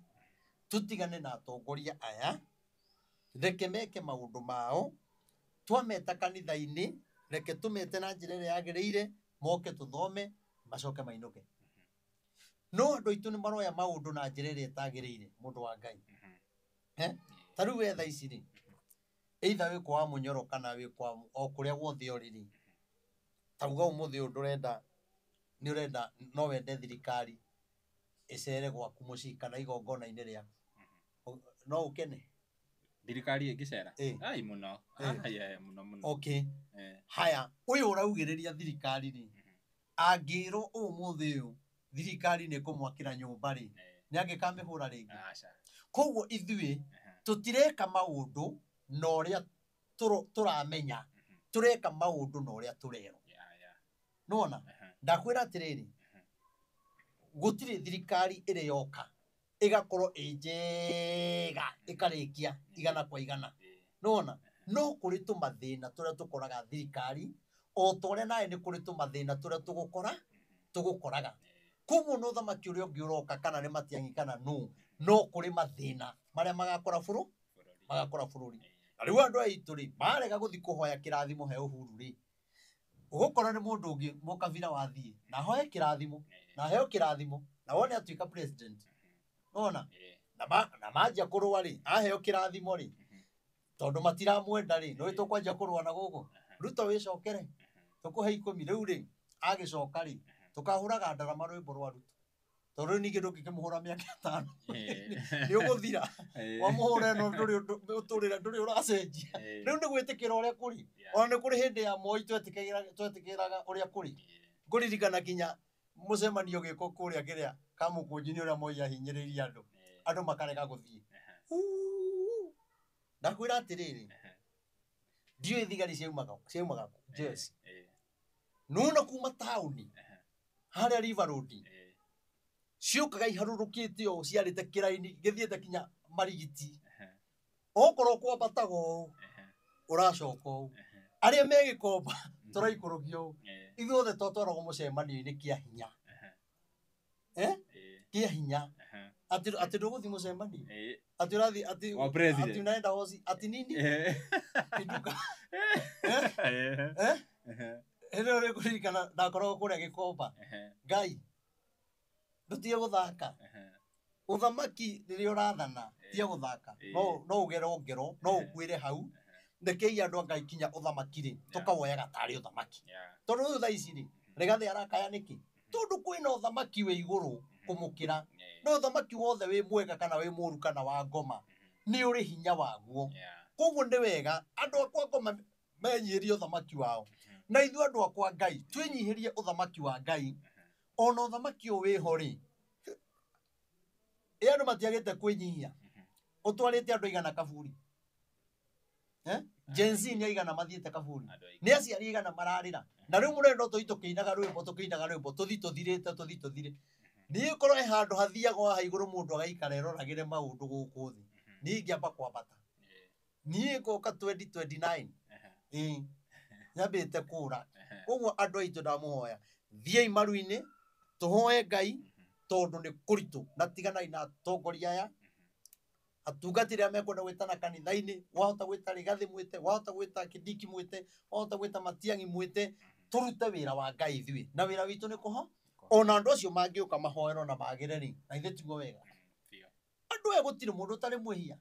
Tũtigane na atongoria aya, reke meke maũndũ mao, twameta kanitha-inĩ, reke tũmete na njĩra ĩrĩa yagĩrĩire, moke tũthome, macoke mainũke. No andũ aitũ nĩ maroya maũndũ na njĩra ĩrĩa ĩtagĩrĩire, mũndũ wa Ngai. Ta rĩu we thaa ici rĩ, either wĩ kwa Mũnyoro kana wĩ kwa o kũrĩa guothe ũrĩ rĩ, ta uga ũmũthĩ ũyũ ndũrenda, nĩ ũrenda no wende thirikari ĩcere gwaku mũciĩ kana igongona-inĩ rĩaku, no ũkene? Thirikari ĩngĩcera? Ai mũno. Ai mũno mũno. Okay. Haya, ũyũ ũraugĩrĩria thirikari rĩ, angĩrwo ũmũthĩ ũyũ thirikari nĩ ĩkũmwakĩra nyũmba rĩ, nĩ angĩkamĩhũra rĩngĩ? Koguo ithuĩ tũtireka maũndũ na ũrĩa tũramenya, tũreka maũndũ na ũrĩa tũrerwo. Nĩwona? Ndakwĩra atĩrĩrĩ, gũtirĩ thirikari ĩrĩ yoka ĩgakorwo ĩ njega ĩkarĩkia igana kwa igana. Nĩwona? No kũrĩ tũmathĩna tũrĩa tũkoraga thirikari, o ta ũrĩa nawe nĩ kũrĩ tũmathĩna tũrĩa tũgũkoraga. Koguo no ũthamaki ũrĩa ũngĩ ũroka kana nĩ Matiang'i kana nũ, no kũrĩ mathĩna marĩa magakora bũrũri. Na rĩu andũ aitũ rĩ, marega gũthiĩ kũhoya kĩrathimo he Uhuru rĩ, ũgũkora nĩ mũndũ ũngĩ mũkabira wathiĩ na ahoe kĩrathimo, na aheo kĩrathimo, na wone atuĩka president. Nĩwona? Na manjia kũrũa rĩ, aheo kĩrathimo rĩ, tondũ matiramwenda rĩ, nĩũĩ tũkwanjia kũrũa na gũkũ. Ruto wĩcokere, tũkũhe 10 rĩu rĩ, agĩcoka rĩ, tũkahũraga ndarama rwĩmbo rwa Ruto. Tondũ rĩu ningĩ ndũngĩkĩmũhũra mĩaka ĩtano. Nĩ ũgũthira. Wamũhũra ĩno ndũrĩ ũtũrĩre, ndũrĩ ũracenjia. Rĩu nĩ gwĩtĩkĩra ũrĩa kũrĩ. Ona nĩ kũrĩ hĩndĩ ya Moi twetĩkĩraga ũrĩa kũrĩ. Ngũririkana nginya mũcemanio ũgĩkwo kũrĩa kĩrĩa Kamũkũnji-inĩ ũrĩa Moi ahinyĩrĩirie andũ. Andũ makarega gũthiĩ. Ndakwĩra atĩrĩrĩ, ndiũĩ thigari ciaumaga kũ, jeshi. Nĩwona kuma taũni, harĩa River Road, ciũkaga iharũrũkĩte ũũ ciarĩte kĩraini gĩthiĩte kinya Marigiti. Okorwo kwambataga ũũ, ũracoka ũũ. Arĩa me Gĩkomba tũraikũrũkio ũũ. Ithuothe twatwaragwo mũcemanio-inĩ kĩa hinya. Kĩa hinya. Atĩ ndũgũthiĩ mũcemanio? Atĩ ũrathiĩ, atĩ Wa president. atĩ unaenda hosi, atĩ nini? Pinduka. Hĩndĩ ĩyo nĩngũririkana ndakoragwo kũrĩa Gĩkomba. Ngai, ndũtige gũthaka. Ũthamaki rĩrĩa ũrathana, tiga gũthaka. No ũgerwo ngero, no ũkuĩre hau. Rekei andũ a Ngai kinya ũthamaki rĩ, tũkawoyaga tarĩ ũthamaki. Tondũ rĩu thaa ici rĩ, Rigathĩ arakaya nĩkĩ? Tondũ kwĩna ũthamaki wĩ igũrũ kũmũkĩra. No ũthamaki wothe wĩ mwega kana wĩ mũũru kana wa ngoma, nĩ ũrĩ hinya waguo. Koguo nĩ wega andũ akwa ngoma menyihĩrie ũthamaki wao. Na ithuĩ andũ akwa Ngai twĩnyihĩrie ũthamaki wa Ngai. Ona ũthamaki ũyũ wĩho rĩ, ĩ andũ matiagĩte kwĩnyihia. Ũtwarĩte andũ aigana kaburi? Gen Z nĩ aigana mathiĩte kaburi? Nĩ aciari aigana mararĩra? Na rĩu mũrenda tũthiĩ tũkĩinaga rwĩmbo, tũkĩinaga rwĩmbo, tũthiĩ tũthirĩte, tũthiĩ tũthire. Niĩ korwo he handũ hathiagwo haha igũrũ mũndũ agaikara eroragĩre maũndũ gũkũ thĩ, niĩ ingĩamba kwambata. Niĩ ngoka 2029. Nyambĩte kũra. Koguo andũ aitũ ndamũhoya, thiĩi maru-inĩ, tũhoe Ngai, tondũ nĩ kũritũ, na tiganai na atongoria aya. Atungatĩri arĩa mekwenda gwĩtana kanitha-inĩ, wahota gwĩta Rigathĩ mwĩte, wahota gwĩta Kindiki mwĩte, wahota gwĩta Matiang'i mwĩte, tũrute wĩra wa Ngai ithuĩ. Na wĩra witũ nĩ kũho? Ona andũ acio mangĩũka mahoerwo na magĩre rĩ, na ithe tiguo wega. Biũ. Andũ aya gũtirĩ mũndũ ũtarĩ mwĩhia.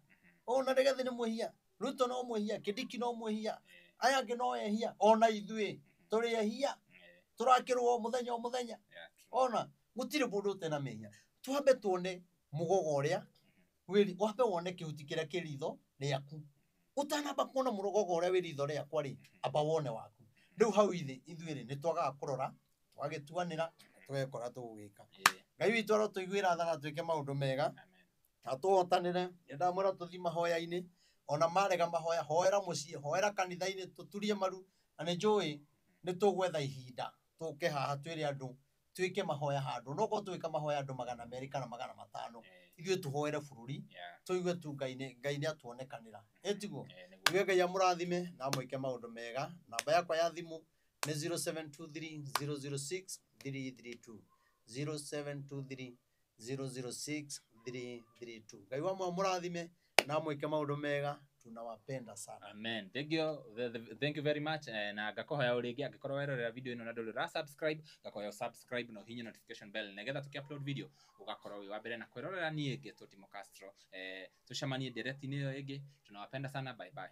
Ona Rigathi nĩ mwĩhia, Ruto no mwĩhia, Kindiki no mwĩhia, aya angĩ no ehia, ona ithuĩ tũrĩ ehia, tũrakĩrwo o mũthenya o mũthenya. Yeah, true. Ona gũtirĩ mũndũ ũtena mehia. Twambe tuone mũgogo ũrĩa wĩri, wambe wone kĩhuti kĩrĩa kĩ ritho rĩaku. Ũtanamba kuona mũgogo ũrĩa wĩ ritho rĩakwa rĩ, amba wone waku. Rĩu hau ithuĩ rĩ, nĩ twagaga kũrora, twagĩtuanĩra, tũgekora tũgũgĩka. Ngai witũ arotũiguĩra tha na twĩke maũndũ mega. Amen. Na tũhotanĩre. Nĩndamwĩra tũthiĩ mahoya-inĩ, ona marega mahoya, hoera mũciĩ, hoera kanitha-inĩ, tũturie maru, na nĩ njũĩ nĩ tũgwetha ihinda tũke haha twĩre andũ twĩke mahoya handũ. No korwo twĩka mahoya andũ 200 kana 500, ithuĩ tũhoere bũrũri, tũigue tu Ngai nĩ atuonekanĩra. Ĩtiguo? Nĩguo. Igue Ngai amũrathime na amwĩke maũndũ mega. Namba yakwa ya thimũ nĩ 0723 006 332. 0723 006 332. Ngai wa amũrathime na amwĩke maũndũ mega. Tunawapenda sana. Amen. Thank you. Thank you very much. Na ngakohoya o rĩngĩ angĩkorwo werorera video ĩno na ndũrĩ ũra subscribe, ngakohoya subscribe na ũhihinye notification bell nĩgetha tũkĩ upload video ũgakorwo wĩ wa mbere na kwĩrorera niĩ ngetwo Timo Castro. Tũcemanie ndereti-inĩ ĩyo ĩngĩ. Tunawapenda sana. Bye bye.